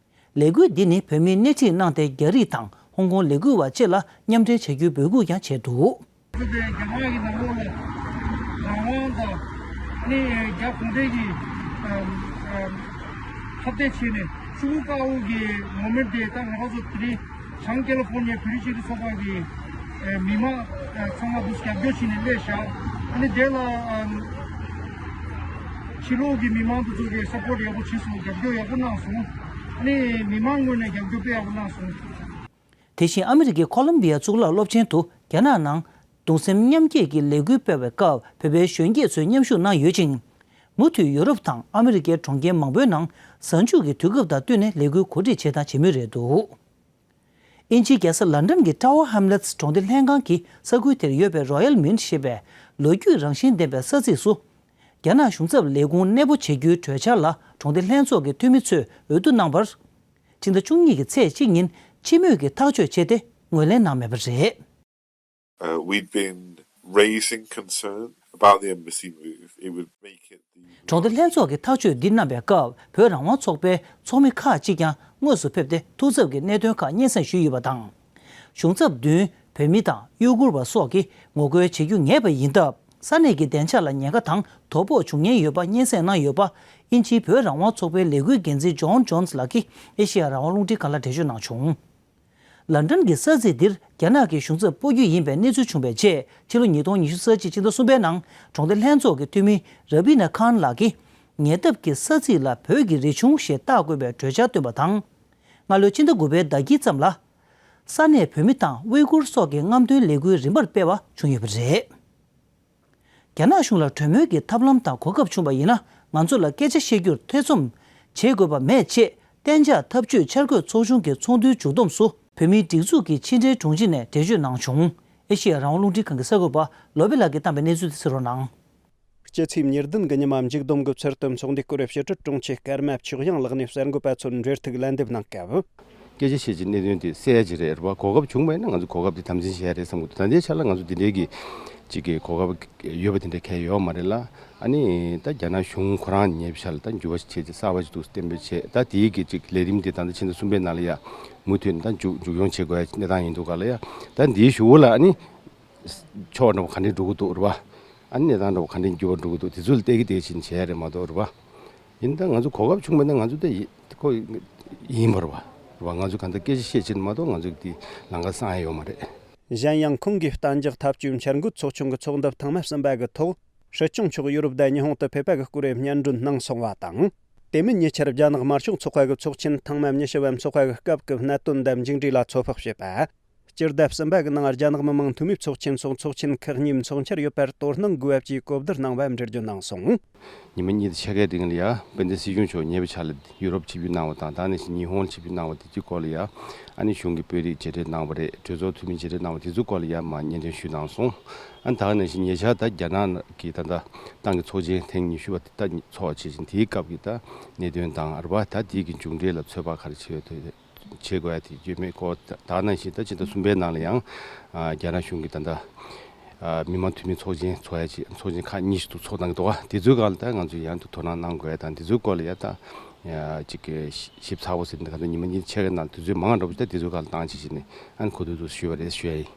ལས་འགུལ་འདི་ནི་བོད་མིས་སྣེ་ཁྲིད་གནང་སྟེ། རྒྱ་རིགས་དང་ཧོང་ཀོང་ལས་འགུལ་བ་བཅས་ལ་མཉམ་འབྲེལ་བྱ་རྒྱུའི་འབོད་སྐུལ་ཀྱང་བྱས་འདུག་དེ་རྒྱ་ནག་གི་ནང་ལོགས་ལ་རང་དབང་དང་ནི་རྒྱ་གུང་ཁྲན་གྱི་ཨམ་ཨམ་ཁ་གཏད་བྱས་ནས་ཤོག་བུ་དཀར་པོ་གི་མོ་མེན་ཊི་དེ་ད་ང་རང་ཚོ་དེ་རིང་བྱང་ཀ་ལི་ཧྥོར་ནི་ཡ་བོད་རིགས་སྤྱི་མཐུན་ཚོགས་པ་གི་ཨེ་མི་མང་ཨེ་ཚང་མ་འདུག་རྒྱབ་སྐྱོར་བྱས་ནས་སླེབས་ཤག་ཨ་ནི་དེ་ལ་ཨམ་ཕྱི་ལོགས་ཀྱི་མི་མང་དེ་ཚོ་གིས་སཔོར་ཊི་ཡག་པོ་བྱས་སོང་། རྒྱབ་སྐྱོར་ཡག་པོ་གནང་སོང་། ཨ་ནི་མི་མང་ངོས་ནས་རྒྱབ་སྐྱོར་དཔེ་ཡག་པོ་གནང་སོང་། དེ་བཞིན་ཨ་མི་རི་ཀའི་ཁོ་ལོམ་བི་ཡ་གཙུག་ལག་སློབ་ཆེན་དུ་རྒྱ་ནག་ནང་གདུང་སེམས་མཉམ་སྐྱེད་ཀྱི་ལས་འགུལ་སྤེལ་བའི་སྐབས་བོད་པའི་གཞོན་སྐྱེས་ཚོས་མཉམ་ཞུགས་གནང་ཡོད་ཅིང་། མུ་མཐུད་ཡུ་རོབ་དང་ཨ་མི་རི་ཀའི་གྲོང་ཁྱེར་མང་པོའི་ནང་གཟའ་མཇུག་གི་དུས་སྐབས་དང་བསྟུན་ནས་ལས་འགུལ་གོ་སྒྲིག་བྱེད་སྟངས་བྱེད་མུས་རེད་འདུག་དབྱིན་ཇིའི་རྒྱལ་ས་ལན་ཌན་གྱི་Tower Hamlets གྲོང་སྡེ་ལྷན་ཁང་གི་ས་ཁུལ་དེར་ཡོད་པའི་Royal Mint ཞེས་པའི་ལོ་རྒྱུས་རང་བཞིན་ལྡན་པའི་ས་ཚིགས་སུ། རྒྱ་ནག་གཞུང་ཚབ་ལས་ཁུངས་གནས་སྤོ་བྱེད་རྒྱུའི་གྲོས་འཆར་ལ་གྲོང་སྡེ་ལྷན་ཚོགས་ཀྱི་འཐུས་མི་ཚོས་འོས་བསྡུ་གནང་བར། ཕྱི་ཟླ་བཅུ་གཉིས་ཀྱི་ཚེས་གཅིག་ཉིན་སྤྱི་མོས་ཀྱིས་ཐག་གཅོད་བྱས་ཏེ་ངོས་ལེན་གནང་མེད་པ་རེད། Uh, we've been raising concern about the embassy move. It would make it the གྲོང་སྡེ་ལྷན་ཚོགས་ཀྱིས་ཐག་གཅོད་འདི་གནང་བའི་སྐབས་བོད་རང་དབང་ཚོགས་པའི་ཚོགས་མི་ཁག་ཅིག་ཀྱང་དངོས་སུ་ཕེབས་ཏེ་ཐུགས་འཚབ་ཀྱི་གནད་དོན་ཁག་སྙན་སེང་ཞུས་ཡོད་པ་དང་། གཞུང་ཚབ་མདུན་བོད་མི་དང་ཡུ་གུར་བ་སོགས་ཀྱིས་ངོ་རྒོལ་བྱེད་རྒྱུ་ངེས་པ་ཡིན་སྟབས། ས་གནས་ཀྱི་བདེ་འཇགས་ལ་ཉེན་ཁ་དང་དོ་ཕོག་འབྱུང་ཉེན་ཡོད་པ་སྙན་སེང་གནང་ཡོད་པ། དབྱིན་ཇིའི་བོད་རང་དབང་ཚོགས་པའི་ལས་འགུལ་འགན་འཛིན་ཇོན་ཇོན་སི་ལགས་ཀྱིས་ཨེ་ཤེ་ཡ་རང་དབང་རླུང་འཕྲིན་ཁང་ལ་འགྲེལ་བརྗོད་གནང་བྱུང་། ལན་ཌན་གྱི་ས་ཚིགས་འདིར་རྒྱ་ནག་གི་གཞུང་ཚབ་སྤོ་རྒྱུ་ཡིན་པའི་གནས་ཚུལ་བྱུང་བའི་རྗེས། ཕྱི་ལོ་ཉིས་སྟོང་ཉི་ཤུ་རྩ་གཅིག་ཕྱི་ཟླ་གསུམ་པའི་ནང་གྲོང་སྡེ་ལྷན་ཚོགས་ཀྱི་འཐུས་མི་ར་བི་ན་ཁཱན་ལགས་ཀྱིས། ཉེ་འདབས་ཀྱི་ས་ཚིགས་ལ་བོད་ཀྱི་རི་ཆུང་ཞེས་བཏགས་དགོས་པའི་གྲོས་འཆར་བཏོན་པ་དང་། སྔ་ལོའི་ཕྱི་ཟླ་དགུ་པའི་ཟླ་དཀྱིལ་ཙམ་ལ། ས་གནས་བོད་མི་དང་ཝེ་གུར་སོགས་ཀྱི་རྔམ་སྟོན་ལས་འགུལ་རིམ་པར་སྤེལ་བ་བྱུང་ཡོད་པ་རེད། རྒྱ་ནག་གཞུང་ལ་གྲོས་མོལ་གྱི་ཐབས་ལམ་དང་གོ་སྐབས་བྱུང་བ་ཡིན་ན། ང་ཚོ་ལ་སྐད་ཆ་བཤད་རྒྱུར་ཐེ་ཚོམ་བྱེད་དགོས་པ་མེད་ཅེས། གཏན་འཇགས་འཐབ་ཇུས་འཆར་འགོད་ཚོགས་ཆུང་གི་ཚོགས་འདུའི་མཇུག་བསྡོམས་སུ། བོད་མིའི་སྒྲིག་འཛུགས་ཀྱི་ཕྱི་འབྲེལ་དྲུང་ཆེ་ནས་འགྲེལ་བརྗོད་གནང་བྱུང་། ཨེ་ཤེ་ཡ་རང་དབང་རླུང་འཕྲིན་ཁང་གི་གསར་འགོད་པ་བློ་བྷེ་ལགས་ཀྱིས་བཏང་པའི་གནས་ཚུལ་དེ་གསན་རོགས་གནང་། སྤྱི་ཚེས་ཉེར་བདུན་གྱི་ཉི་མ་མཇུག་བསྡོམས་ཀྱི་ཚུལ་དུ་ཚོགས་འདུའི་སྐོར་ཕྱི་དྲིལ་དྲུང་ཆེ་སྐར་མ་ཆོས་དབྱངས་ལགས་ནས་གསར་འགོད་པ་ཚོར་འབྲེལ་གཏུག་ལན་འདེབས་གནང་སྐབས། སྐད་ཆ་བཤད་ཀྱི་གནད་དོན་དེ་གསལ་ཡ་ཅིག་རེད། རེད་བ། གོ་སྐབས་བྱུང་བ་ཡིན་ན་ང་ཚོ་གོ་སྐབས་དེ་དམ་འཛིན་བྱེད་ཡ་རེད་བསམ་གྱི་འདུག་ད་ལྟའི་ཆ་ལ་ང་ཚོ་དེ་འདྲའི་གི་ཅིག་གི་གོ་སྐབས་ཡོད་པ་དེ་འདྲ་གང་ཡང་ཡོད་མ་རེད་ལ། ཨ་ནི་ད་རྒྱ་ནག་གཞུང་ཁོ་རང་ཉེ་བའི་ཆར་ལ་ད་འགྱུར་བ་ཞིག་བྱས་ཏེ་གསར་པ་ཞིག་འདུག་གཏན་འབེབས་བྱས། ད་དེའི་གི་ཅིག་ལས་རིམ་དེ་ད་ལྟ་ཕྱི་ཟླ་གསུམ་པའི་ནང་ལ་ཡ་མུ་མཐུད་ནས་ད་མཇུག་མཇུག་སྐྱོང་བྱེད་དགོས་ཡ་གནས་སྟངས་ཡིན་འདུག་ག་ལ་ཡ། ད་འདིའི་གཞུག་གུ་ལ་ཨ་ནི་ཕྱོགས་འདྲ་བོ་ག་འདྲས་འགྲོ་གི་འདུག་རེད་བ། ཨ་ནི་གནས་སྟངས་འདྲ་བོ་ག་འདྲས་འགྱུར་བ་འགྲོ་གི་འདུག་དེ་ཚོ་ལ་བལྟས་ཀྱི་བལྟས་ཕྱིན་བྱས་རེད་མ་གཏོགས་རེད་བ། ཡིན་ད་ང་ཚོ་གོ་སྐབས་བྱུང་བ་ན་ང་ཚོ་ད་ཡི་ཁོ་ཡིན་པ་རེད་བ། རེད་བ། ང་ཚོ་གང་ལྟར་སྐད་ཆ་བཤད་ཕྱིན་མ་གཏོགས་ང་ཚོ་དེ་ལམ་ཁ་སང་ཡ་ཡོད་མ་རེད། གཞན་ཡང་ཁོང་གིས་གཏན་འཇགས་འཐབ་ཇུས་འཆར་འགོད་ཚོགས་ཆུང་གི་ཚོགས་འདུ་ཐེངས་མ་གསུམ་པ་གི་ཐོག་སྲིད་སྐྱོང་མཆོག་ཡུ་རོབ་དང་ཉི་ཧོང་དུ་ཕེབས་པ་གི་སྐོར་སྙན་སྒྲོན་གནང་སོང་བ་དང་། དེ་མིན་ཉེ་ཆར་རྒྱ་ནག་དམར་ཤོག་ཚོགས་པ་གི་ཚོགས་ཆེན་ཐེངས་མ་ཉི་ཤུ་བ་འཚོགས་པ་གི་སྐབས་ཀྱི་གནད་དོན་དང་མཇུག་འབྲས་ལ་ཚོད་དཔག་བྱས་པ། སྤྱི་ཟླ་གསུམ་པ་གི་ནང་རྒྱ་ནག་མི་དམངས་འཐུས་མིའི་ཚོགས་ཆེན་སོགས་ཚོགས་ཆེན་ཁག་གཉིས་འཚོགས་འཆར་ཡོད་པར་དོ་སྣང་དགོས་པ་བཅས་གོ་བསྡུར་གནང་བ་འགྲེལ་བརྗོད་གནང་སོང་། ཉི་མ་གཉིས་དང་ཕྱེད་ཀའི་རིང་ལ་ཡ་དཔལ་ལྡན་སྲིད་སྐྱོང་མཆོག་ཉེ་བའི་ཆར་ལ་ཡུ་རོབ་ཆིབས་བསྒྱུར་གནང་བ་དང་། ད་ནང་བཞིན་ཉི་ཧོང་ཆིབས་བསྒྱུར་གནང་བ་དེ་ཚོའི་སྐོར་ལ་ཡ། ཨ་ནི་གཞུང་གི་དཔོན་རིགས་མཇལ་འཕྲད་གནང་བ་རེད། གྲོས་ཚོགས་འཐུས་མི་མཇལ་འཕྲད་གནང་བ་དེ་ཚོའི་སྐོར་ལ་ཡ་མར་སྙན་སྒྲོན་ཞུས་གནང་སོང་། ཨ་ནི་ད་ག་ནང་བཞིན་ཉེ་ཆར་ད་རྒྱ་ནག་གི་ད་ལྟ་ཏང་གི་ཚོགས་ཆེན་ཐེངས་ཉི་ཤུ་བ་དེ་ད་ཚོགས་བྱེད་བཞིན། དེའི་སྐབས་ཀྱི་ད་གནད་དོན་དང་རེད་བ། ད་དེའི་གི་མཇུག་འབྲས་ལ་ཚོད་དཔག་ག་རེ་བྱས་ཡོད་དེ། བྱེད་དགོས་ཡ་དེ་ཡོད་མེད་སྐོར། ད་ག་ནང་བཞིན་ད་ཕྱི་ཟླ་གསུམ་པའི་ནང་ལ་ཡང་ཨ་རྒྱ་ནག་གཞུང་གིས་ད་ལྟ་ཨ་མི་དམངས་འཐུས་མི་ཚོགས་ཆེན་འཚོགས་ཡ་ཅིག་ཚོགས་ཆེན་ཁག་གཉིས་ཤིག་ཏུ་ཚོགས་གནང་གི་འདུག་ག་དེ་ཚོའི་སྒང་ལ་ད་ང་ཚོས་ཡང་དུ་དོ་སྣང་གནང་དགོས་ཡ་དང་། དེ་ཚོའི་སྐོར་ལ་ཡ་ད་ཨ་ཅིག་གི་ཞིབ་ཚགས་པོ་ཟེར་ནས་ད་ལྟ་ཉི་མ་གཉིས་ཕྱེད་ཀའི་ནང་དུས་ཚོད་མང་འགྲོ་བ་ཞིག་ད་དེ་ཚོའི་སྒང་ལ་བཏང་བྱས་བྱས་ནས་ཨ་ནི་གོ་བསྡུར་དུ་ཞུས་པ་རེད་ཞུ་ཡ་ཡིན།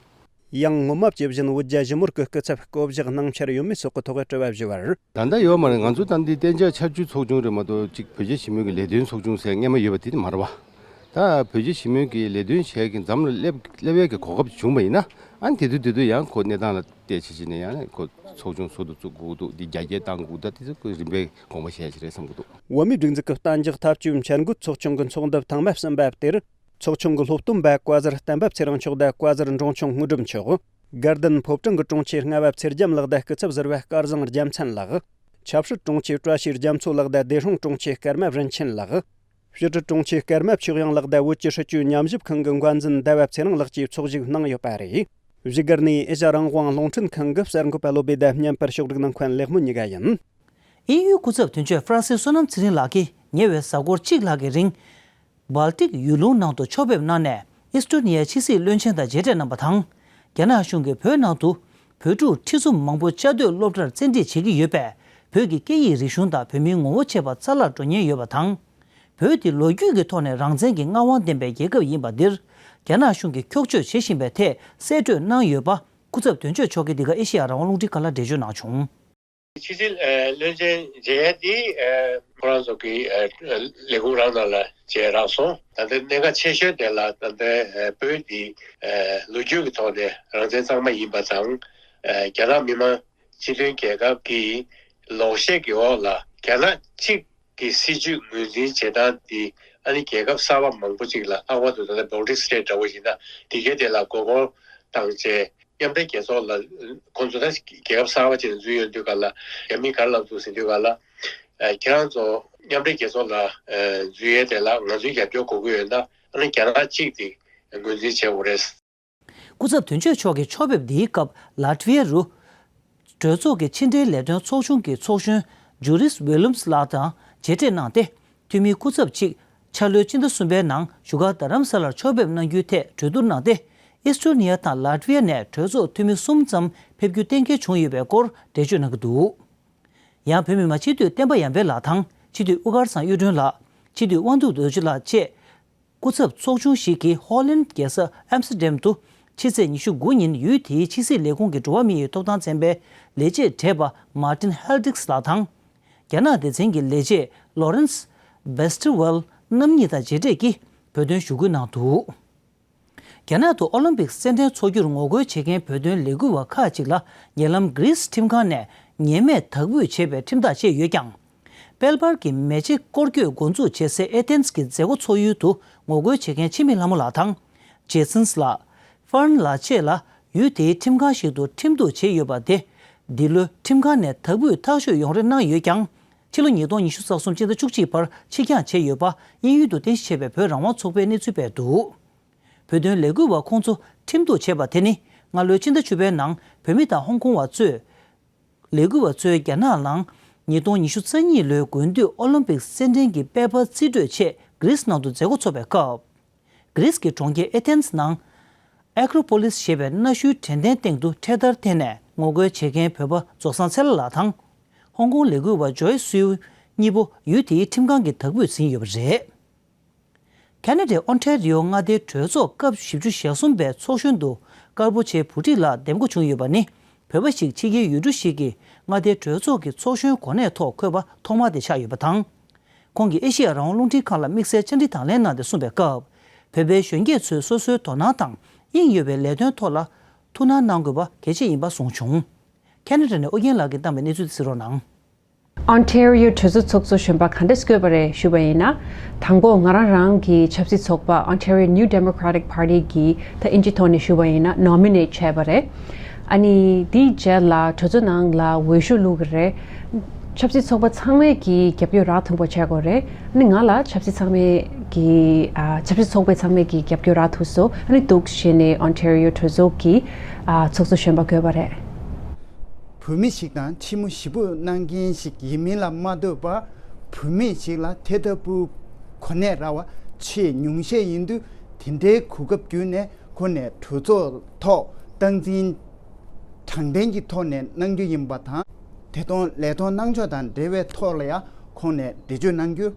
ཡང་སྔོན་མ་ཇི་བཞིན་བོད་རྒྱ་ཞི་མོལ་གྱི་སྐུ་ཚབ་བསྐོ་གཞག་གནང་འཆར་ཡོད་མེད་སོགས་ཀྱི་ཐོག་དྲི་བ་ཞུས་པར། ད་ལྟ་ཡོད་མ་རེད། ང་ཚོ་ད་འདི་གཏན་འཇགས་ཆར་ཆུ་ཚོགས་ཆུང་རེད་མ་གཏོགས་ཅིག་བོད་རྒྱ་ཞི་མོལ་གྱི་ལས་དོན་ཚོགས་ཆུང་ཟེར་སྔོན་མ་ཡོད་པ་དེ་མ་རེད་བ། ད་བོད་རྒྱ་ཞི་མོལ་གྱི་ལས་དོན་བྱེད་མཁན་འཛོམས་ལ་སླེབས་སླེབས་ཡས་ཀྱི་གོ་སྐབས་བྱུང་བ་ཡིན་ན། ཨ་ནི་དེ་དུས་དེ་དུས་ཡང་ཁོ་གནས་སྟངས་ལ་བལྟས་བྱས་བྱས་ནས་ཡང་ཁོ་ཚོགས་ཆུང་ཚོགས་འདུ་བཙུགས་དགོས་འདུག་འདི་རྒྱ་སྐྱེད་བཏང་དགོས་འདུག་ད་དེ་ཚོ་ཁོ་རིམ་པས་དགོངས་པ་བཞེས་ཡ་ཅིག་རེད་བསམ་གྱི་འདུག་འོས་མིའི་སྒྲིག་འཛུགས་ཀྱི་གཏན་འཇགས་འཐབ་ཇུས་འཆར་འགོད་ཚོགས་ཆུང་གི་ཚོགས་འདུ་ཐེངས་མ་གསུམ་པ་དེར། ཚོགས་ཆུང་གི་སློབ་སྟོན་པ་བཀའ་ཟུར་བསྟན་པ་ཚེ་རིང་མཆོག་དང་བཀའ་ཟུར་འབྲོང་ཆུང་དངོས་གྲུབ་མཆོག་དགའ་ལྡན་ཕོ་བྲང་གི་དྲུང་ཆེ་རྔ་བ་ཚེ་རྒྱམ་ལགས་དང་སྐུ་ཚབ་ཟུར་པ་སྐལ་བཟང་རྒྱལ་མཚན་ལགས། ཆབ་སྲིད་དྲུང་ཆེ་བཀྲ་ཤིས་རྒྱ་མཚོ་ལགས་དང་སྡེ་སྲུང་དྲུང་ཆེ་སྐར་མ་རིན་ཆེན་ལགས། ཕྱི་དྲིལ་དྲུང་ཆེ་སྐར་མ་ཆོས་དབྱངས་ལགས་དང་བོད་ཀྱི་སྲིད་བྱུས་ཉམས་ཞིབ་ཁང་གི་འགན་འཛིན་ཟླ་བ་ཚེ་རིང་ལགས་བཅས་ཚོགས་ཞུགས་གནང་ཡོད་པ་རེད། བཞུགས་སྒར་ནས་ཨེ་ཤ་རང་དབང་རླུང་འཕྲིན་ཁང་གི་གསར་འགོད་པ་བློ་བྷེ་དང་བརྙན་པར་ཕྱོགས་སྒྲིག་གནང་མཁན་ལེགས་སྨོན་གཉིས་ཀ་ཡིན། ཨིན་ཡུལ་སྐུ་ཚབ་དོན་གཅོད་ཧྥ་རན་སི་བསོད་ནམས་ཚེ་རིང་ལགས་ཀྱིས་ཉེ་བའི་གཟའ་འཁོར་གཅིག་ལྷག་གི་རིང་། སྦལ་ཏིག་ཡུལ་ལུང་ནང་དུ་ཕྱོགས་ཕེབས་གནང་ནས་ཨིས་ཏོ་ནི་ཡའི་ཕྱི་སྲིད་བློན་ཆེན་དང་མཇལ་འཕྲད་གནང་བ་དང་། རྒྱ་ནག་གཞུང་གིས་བོད་ནང་དུ་བོད་ཕྲུག་ཁྲི་ཚོ་མང་པོ་བཅའ་སྡོད་སློབ་གྲྭར་བཙན་ཁྲིད་བྱེད་ཀྱི་ཡོད་པས། བོད་ཀྱི་སྐད་ཡིག་རིག་གཞུང་དང་བོད་མིའི་ངོ་བོ་བཅས་པ་འཚར་ལངས་འགྲོ་ཉེན་ཡོད་པ་དང་། བོད་འདི་ལོ་རྒྱུས་ཀྱི་ཐོག་ནས་རང་བཙན་གྱི་མངའ་དབང་ལྡན་པའི་རྒྱལ་ཁབ་ཡིན་པ་འདིར། རྒྱ་ནག་གཞུང་གིས་འཁྱོག་བརྗོད་བྱེད་བཞིན་པའི་ཐད་གསལ་བཀྲོལ་གནང་ཡོད་པ་སྐུ་ཚབ་དོན་གཅོད་མཆོག་གིས་འདི་ག་ཨེ་ཤེ་ཡ་རང་དབང་རླུང་འཕྲིན་ཁང་ལ་འགྲེལ་བརྗོད་གནང་བྱུང་། ཕྱི་སྲིད་ཨ་བློན་ཆེན་མཇལ་ཡ་དེ་ཨ་ཁོ་རང་ཚོ་གི་ཨ་ལས་ཁུངས་རང་ནང་ལ་མཇལ་རག་སོང་། ད་ལྟ་གནད་འགག་ཆེ་ཤོས་དེ་ལ་ད་ལྟ་ཨ་བོད་འདི་ཨ་ལོ་རྒྱུས་ཀྱི་ཐོག་ནས་རང་བཙན་གཙང་མ་ཡིན་པ་དང་། ཨ་རྒྱ་ནག་མི་དམངས་སྤྱི་མཐུན་རྒྱལ་ཁབ་ཀྱི་ལོག་བཤད་ཀྱི་འོག་ལ་རྒྱ་ནག་གཅིག་གི་སྲིད་བྱུས་ངོས་འཛིན་བྱེད་སྟངས་འདི་ཨ་ནི་རྒྱལ་ཁབ་གསར་པ་མང་པོ་ཅིག་ལ། ཨ་ཁུ་ད་ལྟ་Baltic State འདྲ་བོ་ཡིན་ན་དེ་གའི་དེ་ལ་མགོ་སྐོར་བཏང་བྱས། མཉམ་འབྲེལ་རྒྱལ་ཚོགས་ལ་ཁོང་ཚོ་ད་རྒྱལ་ཁབ་གསར་པ་ཅིག་ལ་འཛུལ་ཡོང་དུས་ག་ལ། རྒྱ་མིས་ག་རེ་ལབ་འདུག་ཟེར་དུས་ག་ལ། ཨ་ཁྱེད་རང་ཚོ་མཉམ་འབྲེལ་རྒྱལ་ཚོགས་ལ་ཨ་འཛུལ་ཡས་དེ་ལ་ང་ཚོའི་རྒྱབ་སྐྱོར་དགོས་ཀྱི་ཡོད་ན་ཨ་ནི་རྒྱ་ནག་གཅིག་དེ་ངོས་འཛིན་བྱེད་དགོས་རེད། སྐུ་ཚབ་དོན་གཅོད་མཆོག་གིས་ཕྱོགས་ཕེབས་འདིའི་སྐབས་ལ་ཏི་ཝི་ཡ་རུ། གྲོས་ཚོགས་ཀྱི་ཕྱི་འབྲེལ་ལས་དོན་ཚོགས་ཆུང་གི་ཚོགས་གཞོན་ཇུ་རིས་ཝི་ལམ་སི་ལགས་དང་མཇལ་འཕྲད་གནང་སྟེ། འཐུས་མིའི་སྐུ་ཚབ་ཅིག་འཆར་ལོའི་སྤྱི་ཟླ་གསུམ་པའི་ནང་བཞུགས་སྒར་རྡ་རམ་ས་ལར་ཕྱོགས་ཕེབས་གནང་རྒྱུའི་ཐད་གྲོས་བསྡུར་གནང་སྟེ། ཨིས་ཏྲོ་ནི་ཡ་དང་ལ་ཏི་ཝི་ཡ་ནས་གྲོས་ཚོགས་འཐུས་མི་གསུམ་ཙམ་ཕེབས་རྒྱུ་གཏན་འཁེལ་བྱུང་ཡོད་པའི་སྐོར་འགྲེལ་བརྗོད་གནང་གི་འདུག་ཡང་བོད་མི་མང་སྤྱི་འཐུས་བསྟན་པ་ཡར་འཕེལ་ལགས་དང་སྤྱི་འཐུས་དབུ་དཀར་ཚང་གཡུ་སྒྲོན་ལགས། སྤྱི་འཐུས་དབང་འདུས་རྡོ་རྗེ་ལགས་བཅས། སྐུ་ཚབ་ཚོགས་ཆུང་ཞིག་གིས་ཧོ་ལན་རྒྱལ་ས་ཨམ་སི་ཏྲ་ཌམ་དུ་ཕྱི་ཚེས་ཉི་ཤུ་དགུ་ཉིན་ཡུལ་དེའི་ཕྱི་སྲིད་ལས་ཁུངས་ཀྱི་འགྲོ་བ་མིའི་ཐོབ་ཐང་ཚན་པའི་ལས་བྱེད་བགྲེས་པ་མར་ཏིན་ཧེལ་ཌིགས་ལགས་དང་། རྒྱ་ནག་སྡེ་ཚན་གྱི་ལས་བྱེད་ལོ་རན་སི་བེ་སི་ཏི་ཝེལ་རྣམ་གཉིས་དང་མཇལ་འཕྲད་ཀྱིས་བོད་དོན་ཞུ་སྐུལ་གནང་འདུག་རྒྱ་ནག་ཏུ་ཨོ་ལིམ་པིག་རྩེད་འགྲན་འཚོགས་རྒྱུར་ངོ་རྒོལ་བྱེད་མཁན་བོད་དོན་ལས་འགུལ་བ་ཁག་ཅིག་ལ་ཉེ་ལམ་གྷི་རི་སི་ཁྲིམས་ཁང་ནས་ཉེས་མེད་དག་འབུད་བྱས་པའི་ཁྲིམས་ཐག་བཅད་ཡོད་ཀྱང་། དཔལ་འབར་གྱི་མེ་ལྕེ་སྐོར་སྐྱོད་འགོ་འཛུགས་བྱེད་སའི་ཨེ་ཐེན་གྱི་མཛད་སྒོ་ཚོགས་ཡུལ་དུ་ངོ་རྒོལ་བྱེད་མཁན་འཆི་མེད་ལྷ་མོ་ལགས་དང་། ཇེ་སན་ལགས། ཧྥན་ལགས་བཅས་ལ་ཡུལ་དེའི་ཁྲིམས་ཁང་ཞིག་ཏུ་ཁྲིམས་གཏུག་བྱས་ཡོད་པ་དེ། འདི་ལོའི་ཁྲིམས་ཁང་ནས་དག་འབུད་ཐག་གཅོད་ཡོང་རེ་གནང་ཡོད་ཀྱང་། ཕྱི་ལོ་ཉིས་སྟོང་ཉི་ཤུ་རྩ་གསུམ་སྤྱི་ཟླ་བཅུ་གཅིག་བར་ཕྱིར་འགྱངས་བྱས་ཡོད་པ་དབྱིན་ཡུལ་དུ་རྟེན་གཞི་བྱས་པའི་བོད་རང་དབང་ཚོགས་པའི་གནས་ཚུལ་སྤེལ་འདུག་བོད་དོན་ལས་འགུལ་བ་ཁོང་ཚོ་ཁྲིམས་གཏུག་བྱས་པ་དེ་ནི། སྔ་ལོའི་ཕྱི་ཟླ་བཅུ་པའི་ནང་བོད་མི་དང་ཧོང་ཀོང་བ་གཙོས། ལས་འགུལ་བ་ཚོས་རྒྱ་ནག་ནང་ཉིས་སྟོང་ཉི་ཤུ་རྩ་གཉིས་ལོའི་དགུན་དུས་ཨོ་ལིམ་པིག་སེར་ཕྲེང་གི་པད་པར་རྩིས་སྤྲོད་ཆེད་གྷི་རིས་ནང་དུ་མཛད་སྒོ་འཚོགས་པའི་སྐབས། གྷི་རིས་ཀྱི་གྲོང་ཁྱེར་ཨེ་ཐེན་ནང་། ཨེ་ཀྲོ་པོ་ལིས་ཞེས་པའི་གནའ་ཤུལ་དྲན་རྟེན་སྟེང་དུ་འཕྲེད་དར་འཐེན་ནས་ངོ་རྒོལ་བྱེད་མཁན་བོད་པ་རྫོགས་སངས་ཚེ་ལྷ་ལགས་དང་། ཧོང་ཀོང་ལས་འགུལ་བ་ཇོའི་སུའུ་གཉིས་པོ་ཡུལ་དེའི་ཁྲིམས་ཁང་གིས་དག་འབུད་ཟིན་ཡོད་པ་རེད། ཁ་ན་ཌའི་ཨོན་ཊེ་རི་ཡོ་མངའ་སྡེའི་གྲོས་ཚོགས་སྐབས་བཞི་བཅུ་ཞེ་གསུམ་པའི་ཚོགས་གཞོན་དུ་དཀར་པོ་ཆེ་བུ་ཁྲིད་ལགས་འདེམས་བསྐོ་བྱུང་ཡོད་པ་ནི། བོད་པ་ཞིག་ཕྱི་རྒྱལ་ཡུལ་གྲུ་ཞིག་གི་མངའ་སྡེའི་གྲོས་ཚོགས་ཀྱི་ཚོགས་གཞོན་གོ་གནས་ཐོག་འཁོད་པ་ཐོག་མ་དེ་ཆགས་ཡོད་པ་དང་། ཁོང་གིས་ཨེ་ཤེ་ཡ་རང་དབང་རླུང་འཕྲིན་ཁང་ལ་དམིགས་བསལ་བཅར་འདྲི་དང་ལེན་གནང་སྟེ་གསུངས་པའི་སྐབས། བོད་པའི་གཞོན་སྐྱེས་ཚོས་སོ་སོའི་དོ་སྣང་དང་དབྱིངས་ཡོད་པའི་ལས་དོན་ཐོག་ལ་ཐུགས་སྣང་གནང་དགོས་པ་གལ་ཆེ་ཡིན་པ་གསུངས་བྱུང་། ཁ་ན་ཌ་ནས་ཨོ་རྒྱན་ལགས་ཀྱིས་བཏང་བའི་གནས་ཚུལ་དེ་གཟིགས་རོགས་གནང་། Ontario་གྲོས་ཚོགས་ཚོགས་གཙོ་གཞོན་པ་ག་འདྲས་བསྐོས་པ་རེད་ཞུས་པ་ཡིན་ན། དང་པོ་ང་རང་རང་གི་ཆབ་སྲིད་ཚོགས་པ་Ontario New Democratic Party་གི་ད་ཨིན་ཇི་ཐོག་ནས་ཞུས་པ་ཡིན་ན་nominate་བྱས་པ་རེད། ཨ་ནི་དེའི་རྗེས་ལ་གྲོས་ཚོགས་ནང་ལ་འོས་ཤོག་བླུགས་ཀྱི་རེད། ཆབ་སྲིད་ཚོགས་པ་ཚང་མས་ཀྱི་རྒྱབ་སྐྱོར་རག་ཐུབ་པ་བྱས་དགོས་རེད། ཨ་ནི་ང་ལ་ཆབ་སྲིད་ཚང་མས་ཀྱི་ཨ་ཆབ་སྲིད་ཚོགས་པའི་ཚང་མས་ཀྱི་རྒྱབ་སྐྱོར་རག་ཐུབ་སོང་། ཨ་ནི་འདུག་བྱས་ནས་Ontario་གྲོས་ཚོགས་ཀྱི་ཨ་ཚོགས་གཙོ་གཞོན་པ་བསྐོས་པ་རེད། བུད་མེད་ཞིག་དང་ཁྱི་མོ་ཞེ་པོ་གནང་མཁན་ཞིག་ཡིན་མིན་ལ་མ་ལྟོས་པར། བུད་མེད་ཞིག་ལ་དེ་ལྟ་བུའི་གོ་གནས་རག་པ་ཆེས་ཉུང་ཤས་ཡིན་དུས། དེ་འདྲའི་གོ་སྐབས་བརྒྱུད་ནས་ཁོ་ནས་གྲོས་ཚོགས་ཐོག་སྟངས་འཛིན་དྲང་བདེན་གྱི་ཐོག་ནས་གནང་རྒྱུ་ཡིན་པ་དང་། དེ་དང་ལས་དོན་གནང་ཕྱོགས་དང་འབྲེལ་བའི་ཐོག་ལ་ཡང་ཁོང་ནས་འགྲེལ་བརྗོད་གནང་རྒྱུ།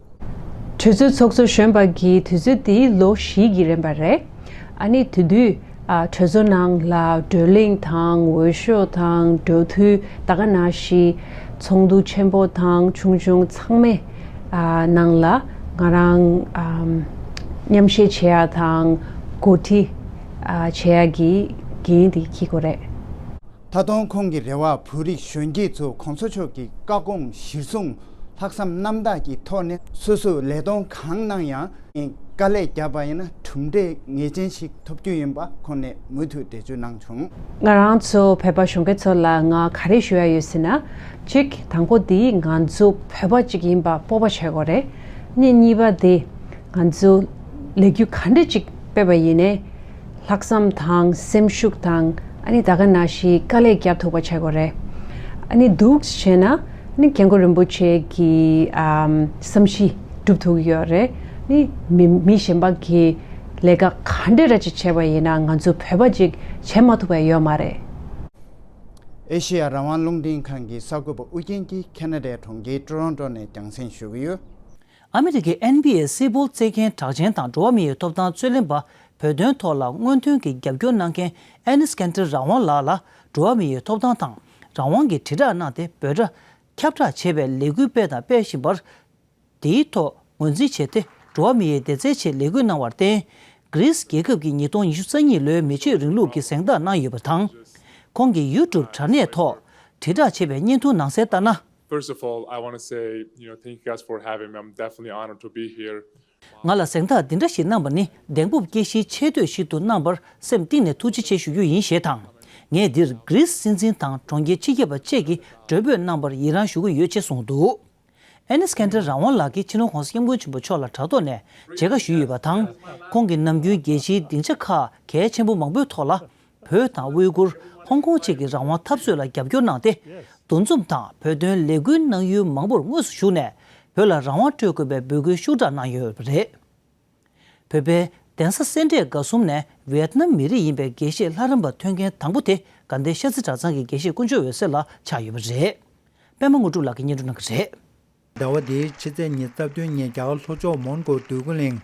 གྲོས་ཚོགས་ཚོགས་གཙོ་གཞོན་པ་གི་དུས་ཚོད་དེ་ལོ་བཞི་གི་རིམ་པ་རེད། ཨ་ནི་དེ་དུས་ཨ་གྲོས་ཚོགས་ནང་ལ་བགྲོ་གླེང་དང་འོས་ཤོག་དང་འགྲོ་འཐུས་ད་ག་ནང་བཞིན་ཚོགས་འདུ་ཆེན་པོ་དང་ཆུང་ཆུང་ཚང་མའི་ཨ་ནང་ལ་ང་རང་ཨ་མཉམ་བཤད་བྱེད་ཡ་དང་གོ་སྒྲིག་ཨ་བྱེད་ཡ་གི་འགན་དེ་འཁྱེར་དགོས་རེད། ད་དུང་ཁོང་གི་རེ་བར་བོད་རིགས་གཞོན་སྐྱེས་ཚོ་གོང་ས་མཆོག་གི་བཀའ་དགོངས་གཞིར་བཟུང་ལྷག་བསམ་རྣམ་དག་གི་ཐོག་ནས་སོ་སོས་ལས་དོན་གང་གནང་ཡང་དཀའ་ལས་བརྒྱབ་པ་ཡིན་ན་གྲུབ་འབྲས་ངེས་ཅན་ཞིག་ཐོབ་རྒྱུ་ཡིན་པ་ཁོང་ནས་མུ་མཐུད་འགྲེལ་བརྗོད་གནང་བྱུང་། ང་རང་ཚོ་བོད་པ་གཞོན་སྐྱེས་ཚོ་ལ་ང་ག་རེ་ཞུ་ཡ་ཡོད་ཟེར་ན། གཅིག་དང་པོ་དེ་ང་ཚོ་བོད་པ་གཅིག་ཡིན་པ་སྤོབས་པ་བྱེད་དགོས་རེད། གཉིས་གཉིས་པ་དེ་ང་ཚོ་ལས་འགུལ་ག་འདྲ་གཅིག་སྤེལ་བ་ཡིན་ནའི། ལྷག་བསམ་དང་སེམས་ཤུགས་དང་ཨ་ནི་ད་ག་ནང་བཞིན་དཀའ་ལས་རྒྱག་ཐུབ་པ་བྱེད་དགོས་རེད། ཨ་ནི་འདུག་བྱས་ན་ཨ་ནི་སྐྱབས་མགོན་རིན་པོ་ཆེ་གི་ཨམ་བསམ་གཞིག་སྒྲུབ་ཐུབ་ཀྱི་ཡོད་རེད། ཨ་ནི་མི་མི་གཞན་པ་གི་ལས་ཀ་ག་འདྲ་ར་ཅིག་བྱས་པ་ཡིན་ན་ང་ཚོ་བོད་པ་ཅིག་བྱེད་མ་ཐུབ་པ་ཡོད་མ་རེད། ཨེ་ཤེ་ཡ་རང་དབང་རླུང་འཕྲིན་ཁང་གི་གསར་འགོད་པ་ཨུ་རྒྱན་གྱིས་ཁེ་ན་ཌའི་གྲོང་ཁྱེར་ཊོ་རོན་ཊོ་ནས་རྒྱང་སྲིང་ཞུ་གི་ཡོད། ཨ་མི་རི་ཀའི་ཨེན་བྷི་ཨེ་སིལ་བུ་རྩེད་མཁན་གྲགས་ཅན་དང་འགྲོ་བ་མི་ཡི་ཐོབ་ཐང་རྩོད་ལེན་པ། བོད་དོན་ཐོག་ལ་སྔོན་ཐོན་གྱི་རྒྱབ་སྐྱོར་གནང་མཁན་ཨེ་ནི་སི་ཀན་ཏྲི་རང་དབང་ལགས་ལ་འགྲོ་བ་མི་ཡི་ཐོབ་ཐང་དང་རང་དབང་གི་དྲིལ་བསྒྲགས་གནང་སྟེ་འབོད་སྒྲ་ཁྱབ་བསྒྲགས་བྱེད་པའི་ལས་འགུལ་སྤེལ་དང་སྤེལ་བཞིན་པར། དེའི་ཐོག་ངོས་འཛིན་བྱས་ཏེ་འགྲོ་བ་མི་ཡི་བདེ་རྩའི་ཆེད་ལས་འགུལ་གནང་བར་བརྟེན། གྷི་རིས་རྒྱལ་ཁབ་ཀྱིས་ཉིས་སྟོང་ཉི་ཤུ་རྩ་གཉིས་ལོའི་མི་ཆོས་རིང་ལུགས་ཀྱི་གཟེངས་རྟགས་གནང་ཡོད་པ་དང་། ཁོང་གི་ཡུ་ཊུབ་དྲ་གནས་ཐོག་དྲིལ་བསྒྲགས་བྱས་པའི་བརྙན་ཐུང་ནང་གསལ་ལྟར་ན། First of all, I want to say, you know, thank you guys for having me. I'm definitely honored to be here. ང་ལ་གཟེངས་རྟགས་འདི་འདྲ་ཞིག་གནང་བ་ནི་གདེང་སྤོབས་སྐྱེ་གཞིའི་ཆེ་བསྟོད་ཞིག་ཏུ་གནང་བར་སེམས་གཏིང་ནས་ཐུགས་རྗེ་ཆེ་ཞུ་རྒྱུ་ཡིན་ཞེས་དང་། ངས་འདིར་གྷི་རིས་སྲིད་འཛིན་དང་གྲོང་ཁྱེར་སྤྱི་ཁྱབ་པ་བཅས་ཀྱིས་མགྲོན་འབོད་གནང་བར་ཡི་རངས་ཞུ་གི་ཡོད་ཅེས་གསུངས་འདུག་ཨེ་ནི་སི་ཀན་ཏྲ་རང་དབང་ལགས་ཀྱིས་སྤྱི་ནོར་༸གོང་ས་༸སྐྱབས་མགོན་ཆེན་པོ་མཆོག་ལ་དྲ་ཐོག་ནས་མཇལ་ཁ་ཞུས་ཡོད་པ་དང་། ཁོང་གིས་ནམ་རྒྱུན་རྒྱལ་སྤྱིའི་སྡིངས་ཆ་ཁག་གལ་ཆེན་པོ་མང་པོའི་ཐོག་ལ། བོད་དང་ཝུའི་གུར། ཧོང་ཀོང་བཅས་ཀྱི་རང་དབང་འཐབ་རྩོད་ལ་རྒྱབ་སྐྱོར་གནང་སྟེ། འདུ་འཛོམས་དང་བོད་དོན་ལས་འགུལ་གནང་ཡུལ་མང་པོར་དངོས་སུ་ཞུགས་ནས། བོད་ལ་རང་དབང་སྤྲོད་དགོས་པའི་འབོད་སྐུལ་ཤུགས་དྲག་གནང་ཡོད་པ་རེད། བོད་པའི་གདན་ས་སེ་འབྲས་དགའ་གསུམ་ནས་ཝེད་ནམ་མི་རིགས་ཡིན་པའི་དགེ་བཤེས་ལྷ་རམས་པ་ཐོན་མཁན་དང་པོ་དེ་དགའ་ལྡན་ཤར་རྩེ་གྲྭ་ཚང་གི་དགེ་བཤེས་དཀོན་མཆོག་འོད་ཟེར་ལགས་ཆགས་ཡོད་པ་རེད། པད་མ་དངོས་གྲུབ་ལགས་ཀྱིས་སྙན་སྒྲོན་གནང་གི་རེད། ཟླ་བ་འདིའི་ཕྱི་ཚེས་ཉི་ཤུ་རྩ་བདུན་ཉིན་རྒྱ་གར་ལྷོ་ཕྱོགས་མོན་གྷོ་འདོད་རྒུ་གླིང་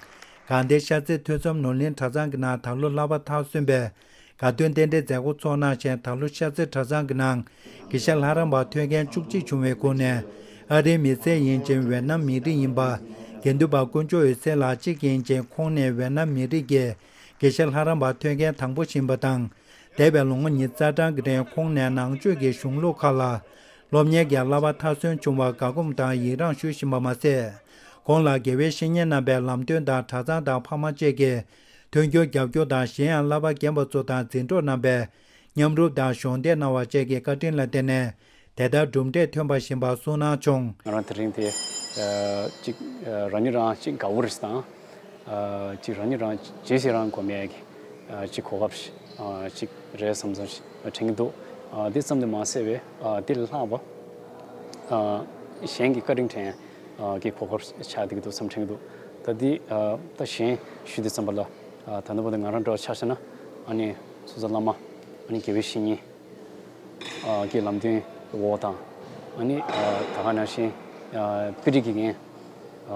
དགའ་ལྡན་ཤར་རྩེ་ཐོས་བསམ་ནོར་གླིང་གྲྭ་ཚང་གི་ནང་ད་ལོ་བསླབ་པ་མཐར་སོན་པའི་དགའ་སྟོན་རྟེན་འབྲེལ་མཛད་སྒོ་ཚོགས་གནང་ཞིང་། ད་ལོ་ཤར་རྩེ་གྲྭ་ཚང་གི་ནང་དགེ་བཤེས་ལྷ་རམས་པ་ཐོན་མཁན་བཅུ་གཅིག་བྱུང་བའི་སྒོ་ནས་ཨ་རིའི་མི་སེར་ཡིན་ཞིང་ཝེད་ནམ་མི་རིགས་ཡིན་པ་དགེ་འདུན་པ་དཀོན་མཆོག་འོད་ཟེར་ལགས་གཅིག་ཡིན་ཅིང་། ཁོང་ནས་ཝེད་ནམ་མི་རིགས་ཀྱི་དགེ་བཤེས་ལྷ་རམས་པ་ཐོན་མཁན་དང་པོ་ཞིག་ཡིན་པ་དང་། འདས་པའི་ལོ་ངོ་ཉི་ཤུ་རྩ་གྲངས་ཀྱི་རིང་ཁོང་ནས་ནང་ཆོས་ཀྱི་གཞུང་ལུགས་ཁག་ལ་ སློབ་གཉེར་གྱི་བསླབ་པ་མཐར་སོན་བྱུང་བར་དགའ་སྒོམ་དང་ཡི་རངས་ཞུ་བཞིན་པ་མ་ཟད། ཁོང་ལ་དགེ་བའི་བཤེས་གཉེན་རྣམ་པས་ལམ་སྟོན་དང་གྲྭ་ཚང་དང་ཕ་མ་བཅས་ཀྱིས་མཐུན་འགྱུར་རྒྱབ་སྐྱོར་དང་གཞན་ཡང་བསླབ་པ་རྒན་པ་ཚོ་དང་འཛིན་གྲོགས་རྣམ་པས་མཉམ་རུབ་དང་གཞོགས་འདེགས་གནང་བ་བཅས་ཀྱི་བཀའ་དྲིན་ལ་བརྟེན་ནས་དེ་ལྟར་གྲུབ་འབྲས་ཐོན་པ་བཞིན་པ་གསུངས་གནང་བྱུང་། ང་རང་དེ་རིང་དེ་ཨ་གཅིག་ཨ་རང་ཉིད་རང་གཅིག་དགའ་བོ་རེད་དང་། ཨ་གཅིག་རང་ཉིད་རང་ཇི་སྲིད་རང་གོ་མེད་ཀྱི་ཨ་གཅིག་གོ་སྐབས་ཤིག་ཨ་གཅིག་རེད་བསམ་བསམ་ཞིག་དྲན་གྱི་འདུག་ཨ་འདི་ཙམ་དུ་མ་ཟད་པའི་ཨ་འདི་ལས་ལྷག་པ་ཨ་གཞན་གྱི་བཀའ་དྲིན་དྲན་ཨ་གྱི་གོ་སྐབས་ཆགས་བསྡད་ཀྱི་འདུག་བསམ་དྲན་གྱི་འདུག་ད་འདི་ཨ་ད་གཞན་ཞུ་དུས་ཙམ་པ་ལ་ཨ་ད་ལྟ་བར་དུ་ང་རང་འདྲ་བ་ཆ་བཞག་ན་ཨ་ནི་སོ་སོ་བླ་མ་ཨ་ནི་དགེ་བའི་བཤེས་གཉེན་ཨ་གི་ལམ་སྟོན་འོག་དང་། ཨ་ནི་ཨ་ད་ག་ནང་བཞིན་ཨ་དཔེ་ཁྲིད་དགེ་རྒན་ཨ་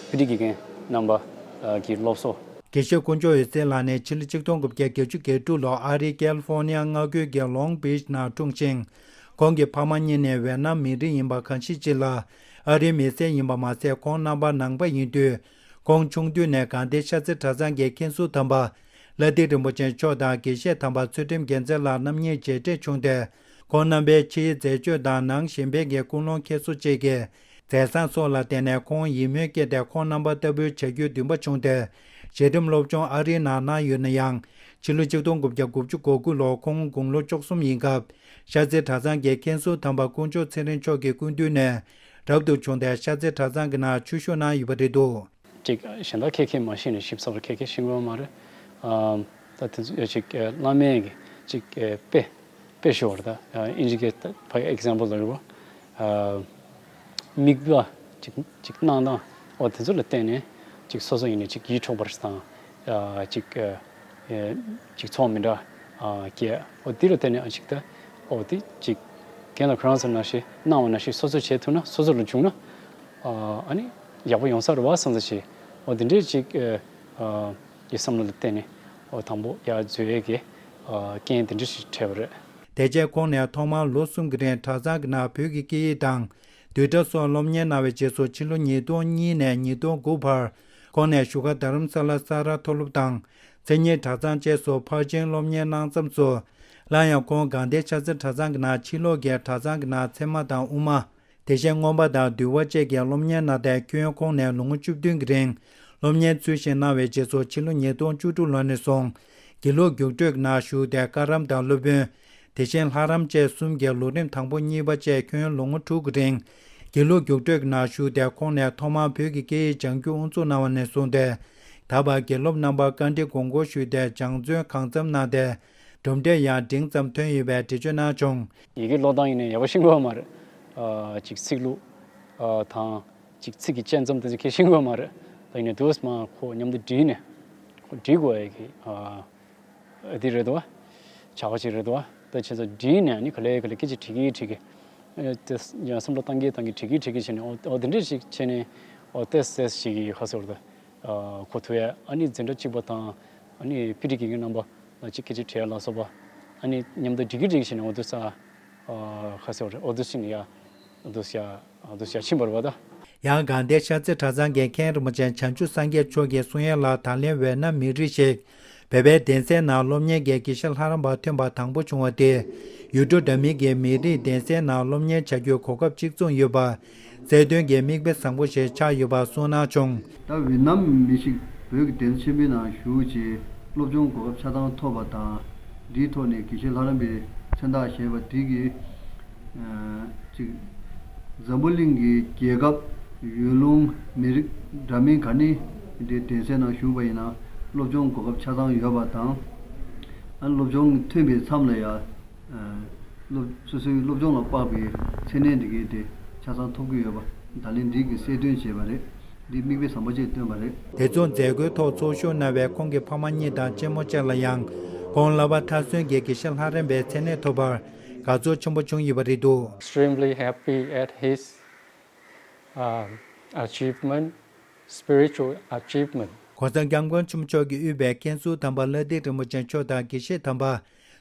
དཔེ་ཁྲིད་དགེ་རྒན་རྣམ་པ་ཨ་གི་སློབ་གསོ། དགེ་བཤེས་དཀོན་མཆོག་འོད་ཟེར་ལགས་ནི་ཕྱི་ལོ་ཆིག་སྟོང་དགུ་བརྒྱ་བརྒྱད་ཅུ་གྱ་དྲུག་ལོར་ཨ་རིའི་ཀལ་ཧྥོར་ནི་ཡ་མངའ་ཁུལ་གྱི་ལོང་བྷིཆ་ནང་འཁྲུངས་ཤིང་། ཁོང་གི་ཕ་མ་གཉིས་ནི་ཝེ་ནམ་མི་རིགས་ཡིན་པ་གང་ཞིག་ཅིག་ལ་ཨ་རིའི་མི་སེར་ཡིན་པ་མ་ཟད། ཁོང་རྣམ་པ་ནང་པ་ཡིན་དུས། ཁོང་ཆུང་དུས་ནས་དགའ་ལྡན་ཤར་རྩེ་གྲྭ་ཚང་གི་མཁན་ཟུར་དམ་པ་ལྷ་སྡེ་རིན་པོ་ཆེ་མཆོག་དང་དགེ་བཤེས་དམ་པ་ཚུལ་ཁྲིམས་རྒྱལ་མཚན་ལགས་རྣམ་གཉིས་མཇལ་འཕྲད་བྱུང་སྟེ། ཁོང་རྣམ་པའི་ཕྱིའི་མཛེས་དཔྱོད་དང་ནང་གཞན་ཕན་གྱི་ཀུན་སློང་ཁྱད་གསོད་བཅས་ཀྱི་མཛད་བཟང་སོགས་ལ་བརྟེན་ནས་ཁོང་ཡིད་སྨོན་སྐྱེས་ཏེ། ཁོང་རྣམ་པ་ལྟ་བུའི་བྱ་རྒྱུའི་འདུན་པ་བྱུང་སྟེ། གཞི་རིམ་སློབ་སྦྱོང་ཨ་རིའི་ནང་གནང་ཡོད་ན་ཡང་། ཕྱི་ལོ་ཆིག་སྟོང་དགུ་བརྒྱ་དགུ་བཅུ་གོ་དགུ་ལོར་ཁོང་དགུང་ལོ་བཅུ་གསུམ་ཡིན་སྐབས། ཤར་རྩེ་གྲྭ་ཚང་གི་མཁན་ཟུར་དམ་པ་དཀོན་མཆོག་ཚེ་རིང་མཆོག་གི་སྐུ་མདུན་ནས་རབ་ཏུ་བྱུང་སྟེ། ཤར་རྩེ་གྲྭ་ཚང་གི་ནང་ཆོས་ཞུགས་གནང་ཡོད་པ་རེད་འདུག་ཅིག་གཞན་དག་ཁྱད་ཁྱད་མ་ཤེས་ནས་ཞིབ་ཚགས་པར་ཁྱད་ཁྱད་ཤེས་ཀྱི་ཡོད་མ་རེད། ཨ་ད་དེ་ཚོ་ཅིག་བླ་མའི་གི་ཅིག་དཔེ་དཔེ་ཞུ་བར་ད་ཨིན་ཇི་གི་ད་ཕ་གི་ཨེག་ཛམ་པལ་ལ་རེད་བ། མིག་པ་ཅིག་ཅིག་སྣང་སྟངས་འོ་དེ་ཚོ་ལ་བརྟེན་ནས་ཅིག་སོ་སོ་ཡིན་ནས་ཅིག་ཡིད་འཕྲོག་པ་ཞིག་དང་ཅིག་ཅིག་ཚོར་བ་མི་འདྲ་སྐྱེ། འོ་དེ་ལ་བརྟེན་ནས་ཨ་ཅིག་ད་འོ་དེ་ཅིག་རྒན་ལགས་ཁོ་རང་ཚོ་ནང་བཞིན་གནང་བ་ནང་བཞིན་སོ་སོ་བྱེད་ཐུབ་ན་སོ་སོ་ལ་བྱུང་ན་ཨ་ནི་ཡག་པོ་ཡོང་ས་རེད་བ་བསམ་ས་ཞིག་འོ་དེ་འདྲའི་ཅིག་གི་བསམ་བློ་ལ་བརྟེན་ནས་འོ་དང་པོ་ཡར་འཛུལ་ཡས་ཀྱི་རྐྱེན་དེ་འདྲ་ཞིག་འཕྲད་པ་རེད། དེ་རྗེས་ཁོང་ནས་ཐོག་མར་ལོ་གསུམ་གྱི་རིང་གྲྭ་ཚང་གི་ནང་བོད་ཀྱི་སྐད་ཡིག་དང་། བསྡུས་གྲྭ་སོགས་སློབ་གཉེར་གནང་བའི་རྗེས་སུ་ཕྱི་ལོ་ཉིས་སྟོང་གཉིས་ནས་ཉིས་སྟོང་དགུ་བར་ཁོང་ནས་བཞུགས་སྒར་རྡ་རམ་ས་ལ་ས་རཱ་མཐོ་སློབ་དང་མཚན་ཉིད་གྲྭ་ཚང་བཅས་སུ་ཕར་ཕྱིན་སློབ་གཉེར་གནང་མཚམས་སུ། སླར་ཡང་ཁོང་དགའ་ལྡན་ཤར་རྩེ་གྲྭ་ཚང་གི་ནང་ཕྱི་ལོགས་ཀྱི་གྲྭ་ཚང་གི་ནང་ཚད་མ་དང་དབུ་མ། དེ་བཞིན་མངོན་པ་དང་འདུལ་བ་བཅས་ཀྱི་སློབ་གཉེར་གནང་སྟེ། ཁྱོན་ཁོང་ནས་ལོ་ངོ་བཅུ་བདུན་གྱི་རིང་སློབ་གཉེར་ཚུལ་བཞིན་གནང་བའི་རྗེས་སུ་ཕྱི་ལོ་ཉིས་སྟོང་བཅུ་དྲུག་ལོ་ནས་བཟུང་དགེ་ལུགས་རྒྱུགས་སྤྲོད་ཀྱི་ནང་ཞུགས་ཏེ། བཀའ་རམས་དང་སློབ་དཔོན། དེ་བཞིན་ལྷ་རམས་བཅས་གསུམ་གྱི་ལོ་རིམ་དང་པོ་གཉིས་པ་བཅས་ཁྱོན་ལོ་ངོ་དྲུག་གི་རིང་དགེ་ལུགས་རྒྱུགས་སྤྲོད་ཀྱི་ནང་ཞུགས་ཏེ། ཁོང་ནས་ཐོག་མར་བོད་ཀྱི་སྐད་ཡིག་སྦྱང་རྒྱུ་དབུ་འཛུགས་གནང་བ་ནས་བཟུང་སྟེ། ད་བར་དགེ་སློབ་རྣམ་པར་བཀའ་འདྲི་དགོངས་སྐོར་ཞུས་ཏེ། སྦྱང་བརྩོན་གང་འཚམ་གནང་སྟེ། གྲུབ་འབྲས་ཡང་འབྲིང་ཙམ་ཐོན་ཡོད་པའི་འགྲེལ་བརྗོད་གནང་བྱུང་། ཡི་གེ་ཀློག་སྟངས་ཡིན་ནའི་ཡག་པོ་ཤེས་ཀྱི་ཡོད་མ་རེད། ཨ་ཅིག་ཚིག་ལྷུག་ཨ་དང་ཅིག་ཚིག་གི་དཔྱད་རྩོམ་དེ་ཚོ་ཁྱེད་ཤེས་ཀྱི་ཡོད་མ་རེད། ད་ཡིན་ནའི་དུས་མ་ཁོ་མཉམ་དུ་བསྒྲིལ་ནས་ཁོ་བསྒྲིལ་དགོས་ཡ་གི་ཨ་དེ་རེད་དོ། བྱ་བ་ཅིག་རེད་དོ། ད་བྱས་ཙང་བསྒྲིལ་ནས་ཨ་ནི་ག་ལེ་ག་ལེ་སྐད་ཆ་དྲི་གི་དྲི་གི་ཨ་དེ་ཡང་བསམ་བློ་བཏང་གི་བཏང་གི་དྲི་གི་དྲི་གི་བྱས་ནས་ཨོ་ཨོ་དེ་འདྲས་ཞིག་བྱས་ནས་ཨོ་ཏོག་ཙམ་ཞིག་གི་ཁ་གསོ་རེད་ད། ཨ་གོ་ཐུབ་ཡ། ཨ་ནི་འཛིན་གྲྭ་གཅིག་པ་དང་ཨ་ནི་ཕི་ཊི་དགེ་རྒན་རྣམ་པ་ལ་གཅིག་སྐད་ཆ་དྲི་ཡ་ལ་སོགས་པ། ཨ་ནི་མཉམ་དུ་འགྲིག་གི་འགྲིག་བྱས་ནས་འོ་དུ་ས་ཨ་ཁ་སེ་བ་རེད། འོ་དུ་ཕྱིན་ཡ་འོ་དུ་ཡ་འོ་དུ་ཡ་ཕྱིན་པ་རེད་བ་ད། ཡང་དགའ་ལྡན་ཤར་རྩེ་གྲྭ་ཚང་གི་མཁན་རིན་པོ་ཆེ་བྱང་ཆུབ་སངས་རྒྱས་མཆོག་གིས་གསུང་ཡ་ལ། ད་ལན་ཝེ་ནམ་མི་རིགས་ཤིག་བོད་པའི་གདན་སའི་ནང་སློབ་གཉེར་གྱི་དགེ་བཤེས་ལྷ་རམས་པ་ཐོན་པ་དང་པོ་བྱུང་བ་དེ། ཡུལ་གྲུ་འདྲ་མིན་གྱི་མི་རིགས་གདན་སའི་ནང་སློབ་གཉེར་བྱ་རྒྱུའི་གོ་སྐབས་གཅིག་མཚུངས་ཡོད་པ། རྩལ་འདོན་གྱི་མིག་དཔེ་བཟང་པོ་ཞིག་ཆགས་ཡོད་པ་གསུངས་གནང་བྱུང་། ད་ཝེ་ནམ་མི་ཞིག་བོད་ཀྱི་གདན་ས་ཆེན་པོའི་ནང་བཞུགས་རྗེས་སློབ་སྦྱོང་གོ་སྐབས་ཆ་ཚང་ཐོབ་པ་དང་། འདིའི་ཐོག་ནས་དགེ་བཤེས་ལྷ་རམས་པའི་མཚན་རྟགས་བཞེས་པ་འདི་གིས་ཨ་ཅིག་འཛམ་བུ་གླིང་གི་རྒྱལ་ཁབ་ཡུལ་ལུང་མི་རིགས་འདྲ་མིན་ག་ནི་འདི་གདན་སའི་ནང་བཞུགས་པ་ཡིན་ན་སློབ་སྦྱོང་གོ་སྐབས་ཆ་ཚང་ཡོད་པ་དང་། ཨ་སློབ་སྦྱོང་ཐོན་པའི་མཚམས་ལ་ཡང་། སློབ་སོ་སོའི་སློབ་སྦྱོང་ལ་དཔག་པའི་མཚན་གནས་འདི་གའི་དེ་ཆ་ཚང་ཐོབ་ཀྱི་ཡོད་པ་ད་ལན་འདི་གི་གསལ་སྟོན་བྱས་པ་རེད། འདི་མིག་དཔེ་བཟང་པོ་ཅིག་བཏོན་པ་རེད། དེ་མཚུངས་མཛད་སྒོའི་ཐོག་ཚོགས་ཞུགས་གནང་བའི་ཁོང་གི་ཕ་མ་གཉིས་དང་གཅེན་མོ་བཅས་ལ་ཡང་ཁོང་བསླབ་པ་མཐར་སོན་གྱི་དགེ་བཤེས་ལྷ་རམས་པའི་མཚན་གནས་ཐོབ་པར་དགའ་ཚོར་ཆེན་པོ་བྱུང་ཡོད་པ་རེད་འདུག Extremely happy at his um, achievement, spiritual achievement. ༸གོང་ས་༸སྐྱབས་མགོན་ཆེན་པོ་མཆོག་གིས་དབུས་པའི་མཁན་ཟུར་དམ་པ་ལྷ་ལྡན་རིན་པོ་ཆེ་མཆོག་དང་དགེ་བཤེས་དམ་པ་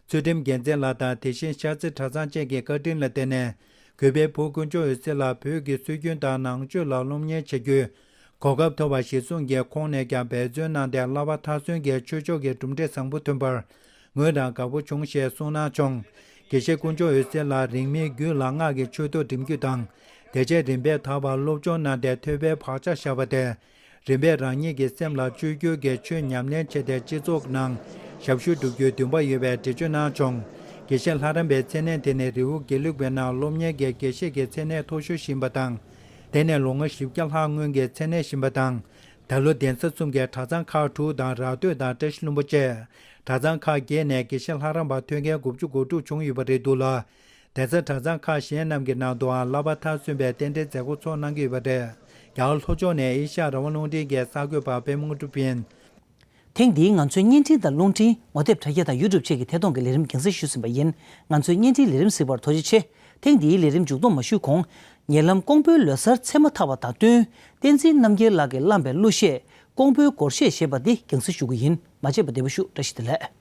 ཚུལ་ཁྲིམས་རྒྱལ་མཚན་ལགས་དང་། དེ་བཞིན་ཤར་རྩེ་གྲྭ་ཚང་བཅས་ཀྱི་བཀའ་དྲིན་ལ་བརྟེན་ནས། གུས་པའི་བུ་དཀོན་མཆོག་འོད་ཟེར་ལགས་བོད་ཀྱི་སྲོལ་རྒྱུན་དང་ནང་ཆོས་ལ་སློབ་གཉེར་བྱ་རྒྱུའི་གོ་སྐབས་ཐོབ་པ་གཞིར་བཟུང་གིས། ཁོང་ནས་ཀྱང་འབད་བརྩོན་གནང་སྟེ། བསླབ་པ་མཐར་སོན་གྱི་ཆོས་ཕྱོགས་ཀྱི་གྲུབ་འབྲས་བཟང་པོ་ཐོན་པར་ངོས་རང་དགའ་པོ་བྱུང་ཞེས་གསུངས་གནང་བྱུང་། དགེ་བཤེས་དཀོན་མཆོག་འོད་ཟེར་ལགས་རིང་མིན་རྒྱུད་ལ་སྔགས་ཀྱི་ཆོས་ཐོག་འགྲིམ་རྒྱུ་དང་། དེ་རྗེས་རིམ་པས་དག་པར་སློབ་སྦྱོང་གནང་སྟེ་ཐོས་པའི་བག་ཆགས་བཞག་པ་དེ། རིམ་པས་རང་ཉིད་ཀྱི་སེམས་ལ་བཅོས་བསྒྱུར་གྱིས་ཆོས་ཉམས་ལེན་བྱས་ཏེ་སྤྱི་ཚོགས་ནང་ཞབས་ཞུ་བསྒྲུབ་རྒྱུའི་འདུན་པ་ཡོད་པའི་འགྲེལ་བརྗོད་གནང་བྱུང་། དགེ་བཤེས་ལྷ་རམས་པའི་མཚན་གནས་དེ་ནི་རི་བོ་དགེ་ལུགས་པའི་ནང་སློབ་གཉེར་གྱི་དགེ་བཤེས་ཀྱི་མཚན་གནས་མཐོ་ཤོས་ཤིག་ཡིན་པ་དང་། དེ་ནས་ལོ་ངོ་བཞི་བརྒྱ་ལྷག་སྔོན་གྱི་མཚན་གནས་ཡིན་པ་དང་། ད་ལོ་གདན་ས་གསུམ་གྱི་གྲྭ་ཚང་ཁག་དྲུག་དང་ར་སྟོད་དང་བཀྲ་ཤིས་ལྷུན་པོ་བཅས་གྲྭ་ཚང་ཁག་བརྒྱད་ནས་དགེ་བཤེས་ལྷ་རམས་པ་ཐོན་མཁན་དགུ་བཅུ་གོ་དྲུག་བྱུང་ཡོད་པ་རེད་འདུག་ལ། གདན་ས་གྲྭ་ཚང་ཁག་གཞན་རྣམས་ཀྱི་ནང་དུའང་བསླབ་པ་མཐར་སོན་པའི་རྟེན་འབྲེལ་མཛད་སྒོ་ཚོགས་གནང་གི་ཡོད་པ་རེད། རྒྱ་གར་ལྷོ་ཕྱོགས་ནས་ཨེ་ཤ་ཡ་རང་དབང་རླུང་འཕྲིན་གྱི་གསར་འགོད་པ་པད་མ་དངོས་གྲུབ་ཡིན། ཐེངས་འདིའི་ང་ཚོའི་བརྙན་འཕྲིན་དང་རླུང་འཕྲིན། ངོ་དེབ་དྲ་རྒྱ་དང་ཡུ་ཊུབ་བཅས་ཀྱི་ཐད་གཏོང་གི་ལས་རིམ་རྒྱང་སྲིང་ཞུས་ཟིན་པ་ཡིན། ང་ཚོའི་བརྙན་འཕྲིན་ལས་རིམ་གཟིགས་པར་ཐུགས་རྗེ་ཆེ། ཐེངས་འདིའི་ལས་རིམ་མཇུག་སྡོམ་མ་ཞུས་གོང་། ཉེ་ལམ་ཀོང་པོའི་ལོ་གསར་མཚན་མ་ཐར་བ་དང་བསྟུན། བསྟན་འཛིན་རྣམ་རྒྱལ་ལགས་ཀྱིས་བླངས་པའི་གླུ་གཞས་ཀོང་པོའི་སྒོར་གཞས་ཞེས་པ་འདི་རྒྱང་སྲིང་ཞུ་གི་ཡིན། མ་མཇལ་བ་བདེ་པོ་ཞུ། བཀྲ་ཤིས་བདེ་ལེགས།